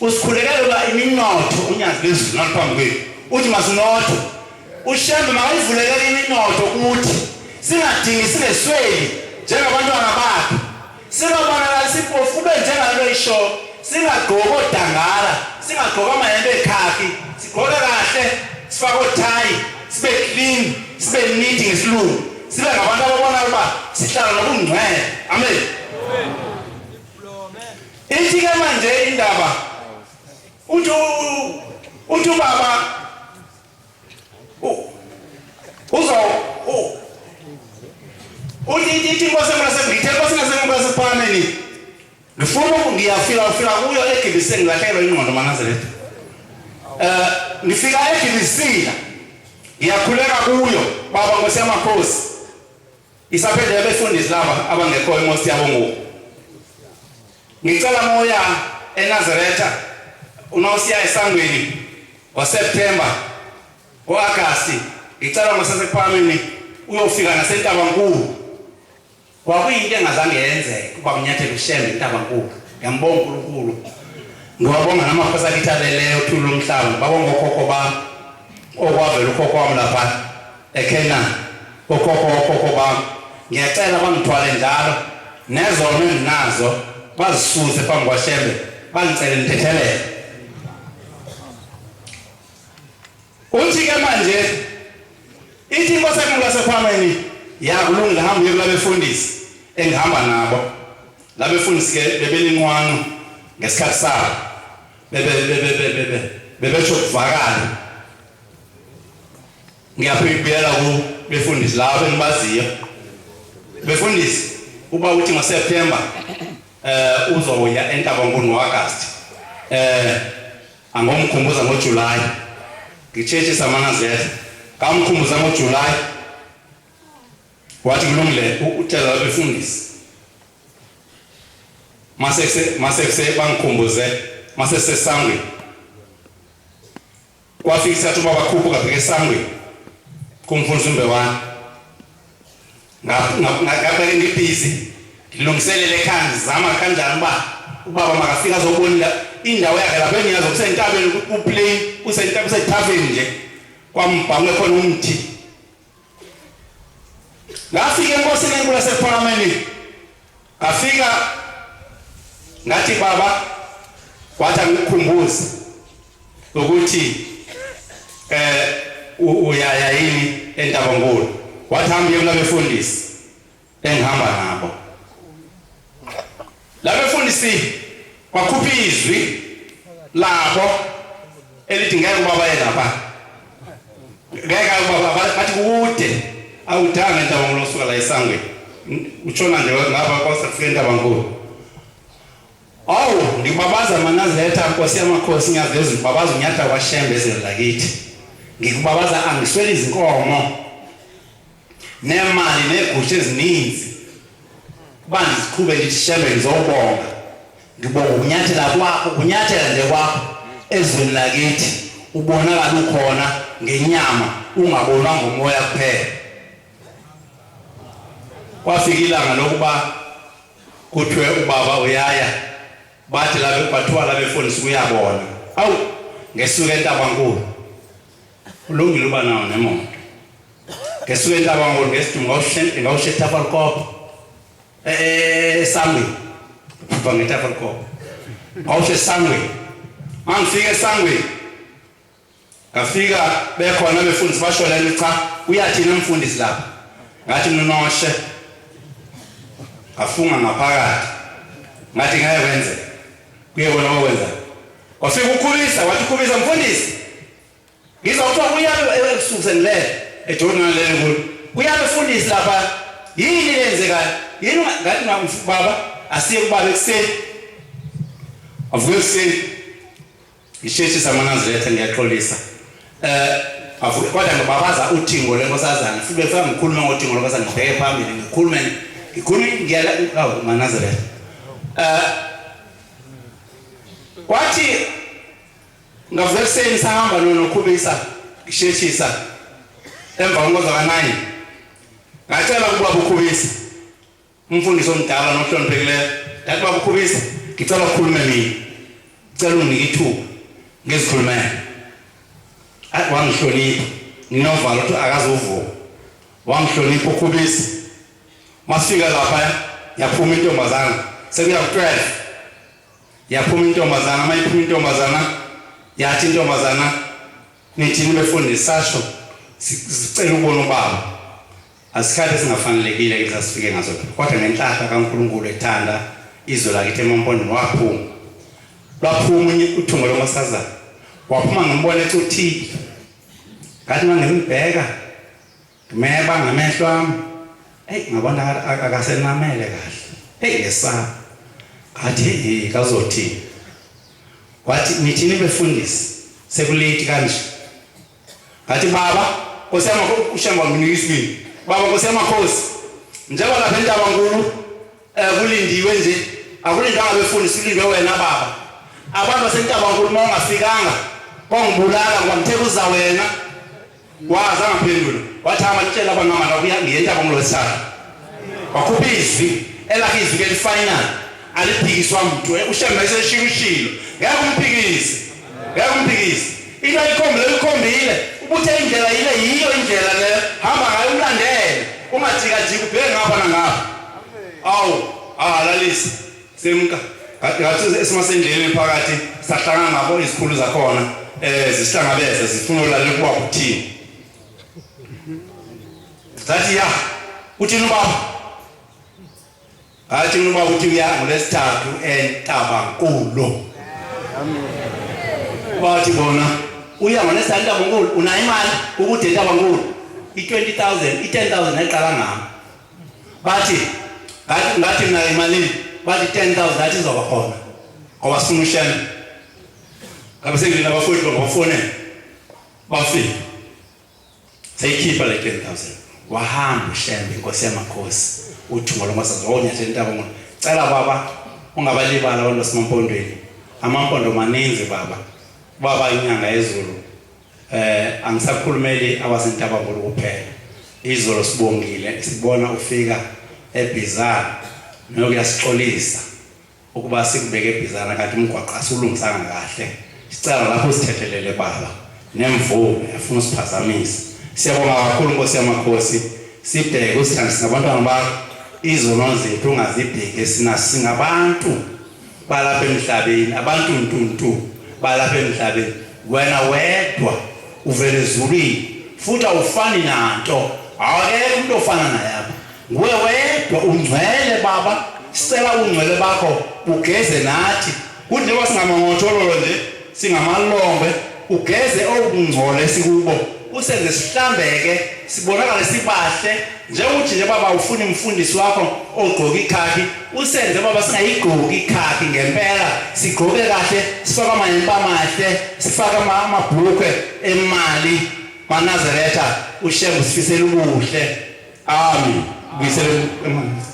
Usikhulekela uba iminotho unyazi lwezulu naluphambi kwethu. Uthi masinothe. UShembe makayivulekele iminotho kuthi singadingi singesweli njengabantwana bakhe. Singabonakali siphofu kube njengalo isho singagqoki odangara, singagqoki amayembe ekhakhi, sigqoke kahle, sifake othayi, sibe clean, sibe neat ngesilungu. Sibe ngabantu ababona ukuba sihlala nobungcwele. Amen. Ithi ke manje indaba uthi uthi ubaba uzo uthi ithi inkosi ngithe inkosi ngasemkwasePhakameni ngifuna ngiyafika ufika kuyo eGibise ngilahlekelwa ingqondo manazaretha eh ngifika eGibisila ngiyakhuleka kuyo baba nkosi yamakhosi Isaphethe abefundisi laba abangekhoyo inkosi yabo ngoku. Ngicela moya eNazaretha unosiya esangweni ngoSeptember ngoAgasti ngicela ngosasekuphakameni uyofika naseNtabankulu. Kwakuyinto engazange yenzeke ukuba kunyathele uShembe eNtabankulu. Ngiyambonga uNkulunkulu. Ngiwabonga namakhosi akithi aleleyo thula umhlaba ngibabonga okhokho bami okwavela ukhokho wami lapha eKhenani okhokho wokhokho bami ngiyacela bangithwale njalo nezono enginazo bazisuse phambi kwaShembe bangicele ngithethelele uthi ke manje ithi inkosi enkulu yasephakweni yakulungile hamba uye kulabefundisi. engihamba nabo labefundisi ke bebelinqwanqwa ngesikhathi sabo bebe bebe bebe bebesho kuvakala ngiyaphibuyela ku befundisi labo engibaziyo befundisi uba uthi ngoSeptember eh uzoya eNtabankulu ngoAugust eh angomkhumbuza ngoJuly ngitshetshe samanazetha ngamkhumbuza ngoJuly wathi kulungile utshela labefundisi mase mase bangikhumbuze mase sesangweni Kwafika isikhathi ubaba khuphuka bheka esangweni kumfundisi uMbewana. Ngabheke ngibhizi ngilungiselele ekhaya ngizama kanjani uba ubaba makafika azobona indawo yakhe lapho engiyazi kusentabeni kuplane kusentabeni kusethafeni nje kwambhanqwe khona umthi. Ngafika enkosini enkulu yasePhalamende ngafika ngathi baba wathi angikukhumbuze ukuthi eh uyaya yini eNtabankulu wathi hamba uye kulabefundisi engihamba nabo labefundisi bakhupha izwi labo elithi ngeke ubaba ye lapha ngeke ubaba bathi kude awudanga entabamkhulu osuka la esangweni utshona nje ngapha kwasefika entabamkhulu Awu ngikubabaza manazetha Nkosi yamakhosi ngiyaveza ukubabaza unyatha kwaShembe ezweni lakithi ngikubabaza angisweli izinkomo nemali negusha ezininzi kuba ndiziqhube ndithi Shembe ngizobonga ngibonga ukunyathela kwakho ukunyathela nje kwakho ezweni lakithi ubonakala ukhona ngenyama ungabonwa ngomoya kuphela kwafika ilanga lokuba Kuthiwe ubaba uyaya bathi labe kwathiwa labefundisi kuyabona. Awu ngesuka eNtabankulu. Ulungile uba nawo nemoto. Ngesuka eNtabankulu ngesidumo ngawushe eTafalkop. Eh esangweni. Phupha ngeTafalkop. Ngawushe esangweni. Mangifika esangweni Ngafika bekhona befundisi basho lento cha uyathina mfundisi lapha. Ngathi nonoshe. Ngafunga ngaphakathi. Ngathi ngeke kwenze. Kuye kona okwenza. Wafika ukhulisa wathi ukhulisa mfundisi. Ngizwa kuthiwa kuyabe ebusuku sengilele eJordan lele kulo. Kuyabe mfundisi lapha yini lenzekayo? Yini ngathi baba asiye kubaba ekuseni. Avuke ekuseni. Ngisheshisa amaNazaretha ngiyaxolisa. Eh avuke kodwa ngibabaza uthingo lenkosazana futhi befika ngikhulume ngothingo lenkosazana ngibheke phambili ngikhulume ngikhulume ngiyala awu maNazaretha. Eh kwathi ngavuka ekuseni sahamba noNokhubisa ngisheshisa emva kwenkonzo ka-9 ngacela kubaba uKhubisa Umfundisi omdala nohloniphekileyo ndathi baba uKhubisa ngicela ukhulume mina ngicela unginike ithuba ngizikhulumele ayi wangihlonipha nginovalo ukuthi akazovuma wangihlonipha uKhubisa masifika lapha yaphuma intombazana sekuya ku-12 yaphuma intombazana uma iphuma intombazana yathi intombazana nithini befundisi sasho sicela ukubona ubaba Asikhathi esingafanelekile ke sasifike ngaso kodwa ngenhlahla kaNkulunkulu ethanda izwe lakithi emampondweni waphuma lwaphuma uthungo lonkosazana waphuma ngimbona ecuthile ngathi uma ngimbheka ngimeba ngamehlo ami eyi ngabona akasenamele kahle eyi ngesaba ngathi heyi kazothini wathi nithini befundisi sekulate kanje Ngathi baba, Nkosi yamakhosi uShembe wanginika isibindi. Baba Nkosi yamakhosi, njengoba lapha eNtabankulu eh kulindiwe nje, akulindwanga befundisi kulindwe wena baba. Abantu baseNtabankulu uma ungafikanga kwangibulala ngoba ngithe kuza wena. Waza ngaphendula. Wathi hamba nitshela abantu ngama la kuya ngiye eNtabankulu wesithathu. Wakhupha izwi elakhe izwi ke lifinal aliphikiswa muntu uShembe eseshilo ngeke umphikise ngeke umphikise into ayikhombile uyikhombile ubuthe indlela yile yiyo indlela leyo hamba ngayo umlandele ungajikajiki ubheke ngapha nangapha awu ahalalisa simka ngathi esimasendleleni phakathi sahlangana nabo izikhulu zakhona eh zisihlangabeze zifuna ulalela ukuba kuthini zathi ya uthini ubaba Ngathi mina ubaba uthi uya ngolwesithathu eNtabankulu. Bathi bona uya ngolwesithathu eNtabankulu unayo imali ukude eNtabankulu i-20000 i-10000 eqala ngami. Bathi ngathi ngathi mina imalini bathi 10000 athi izoba khona ngoba sifuna ushembe. Ngabe sengilina abafowethu ngabafonela bafika. Sayikhipha le 10000. Wahamba uShembe inkosi yamakhosi uthungo lonkosazana wonyathela intaba ngo. Cela baba ungabalibala abantu basemampondweni. Amampondo maninzi baba. Baba inyanga yezulu. Eh angisakhulumeli abasentabamkhulu kuphela. Izolo sibongile sibona ufika eBhizana nokuyasixolisa. Ukuba sikubeke eBhizana kanti umgwaqo asiwulungisanga kahle. Sicela lapho usithethelele baba nemvume efuna usiphazamisa. Siyabonga kakhulu Nkosi yamakhosi. Sibheke usithande singabantwana bakho izono zethu ungazibheki sina singabantu balapha emhlabeni abantu ntuntu balapha emhlabeni wena wedwa uvele ezulwini futhi awufani nanto awakekho umuntu ofana naye apha Nguwe wedwa ungcwele baba, sicela ungcwele bakho ugeze nathi. Kuthi njengoba singamangothololo nje, singamalongwe, ugeze okungcola esikubo, usenze sihlambeke, sibonakale sibahle. Njengokuthi nje baba ufuna umfundisi wakho ogqoka ikhakhi, usenze baba singayigqoki ikhakhi ngempela, sigqoke kahle, sifake amayembe amahle, sifake amabhulukwe emali. MaNazaretha, uShembe usifisela ubuhle. Amen. Buyisele emanzi.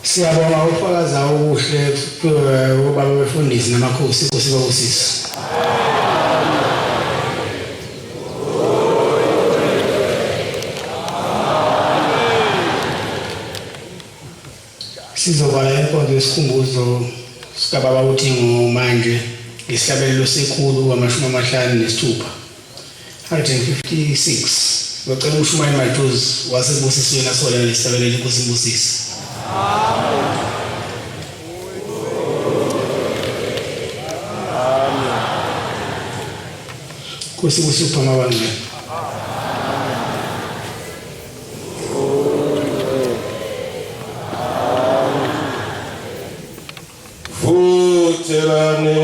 Siyabonga ukufakaza okuhle kubaba befundisi namakhosi inkosi babusise. Sizovala inkonzo yesikhumbuzo sikababa uThingo manje ngesihlabelelo sekhulu 56. 156 Ngicela umshumayeli Majuzi wasebusisweni asolele lesihlabelelo inkosi imbusise. Nkosi ibusise uphama abangcwele. Futhelane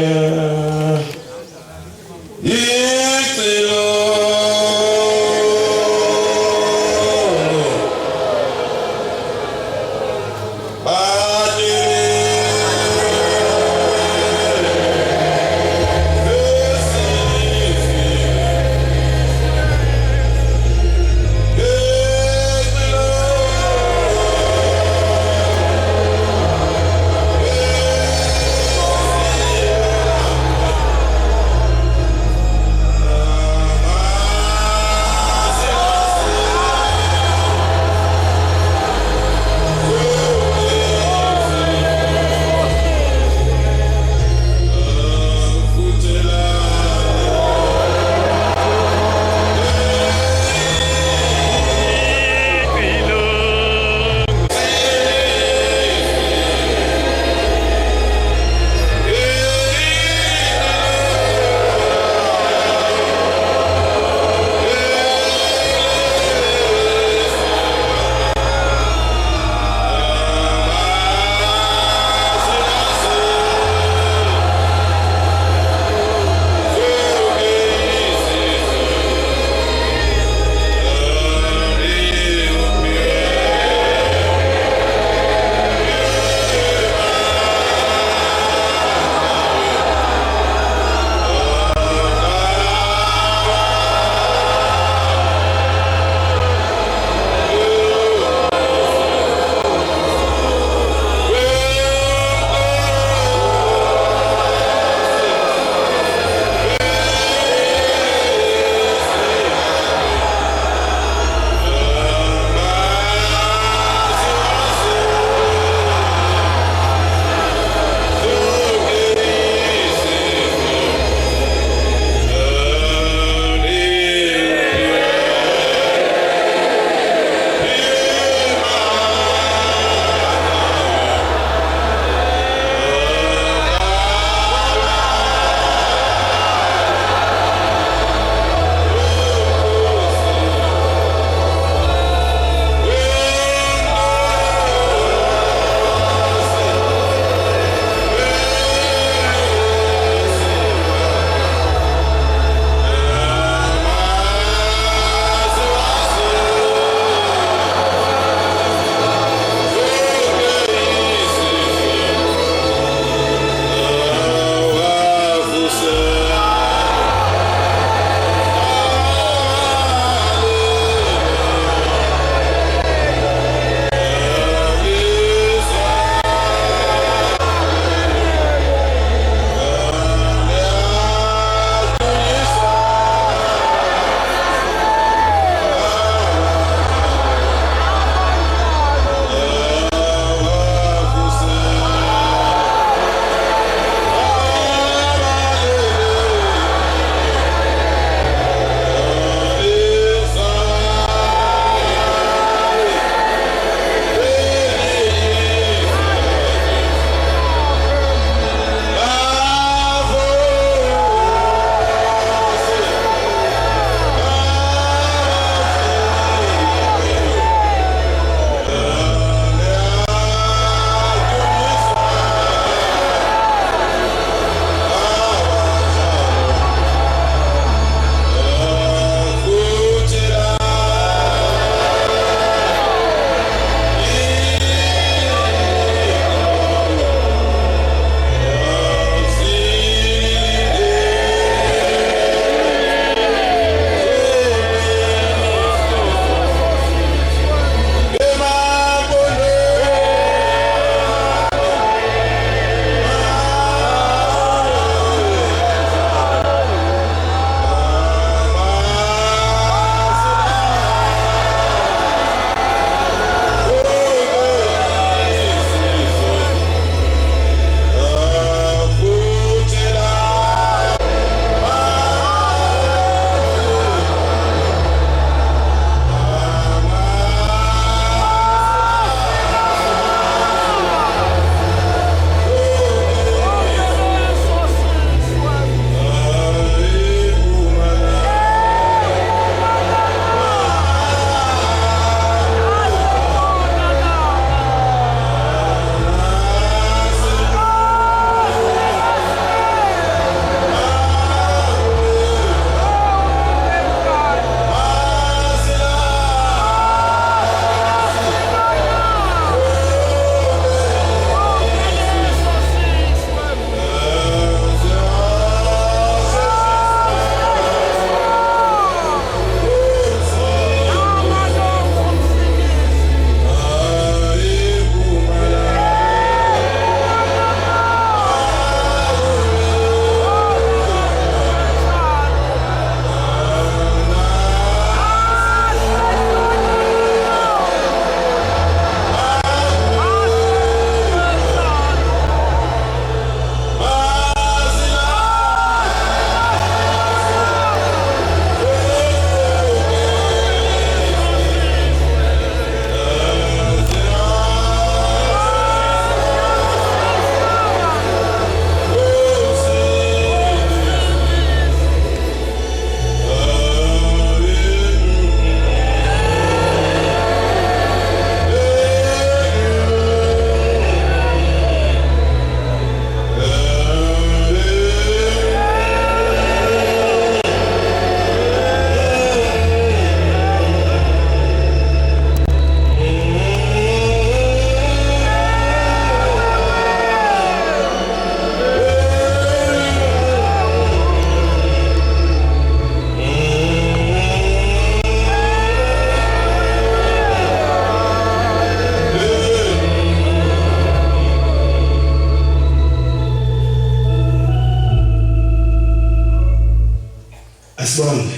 Asibonge.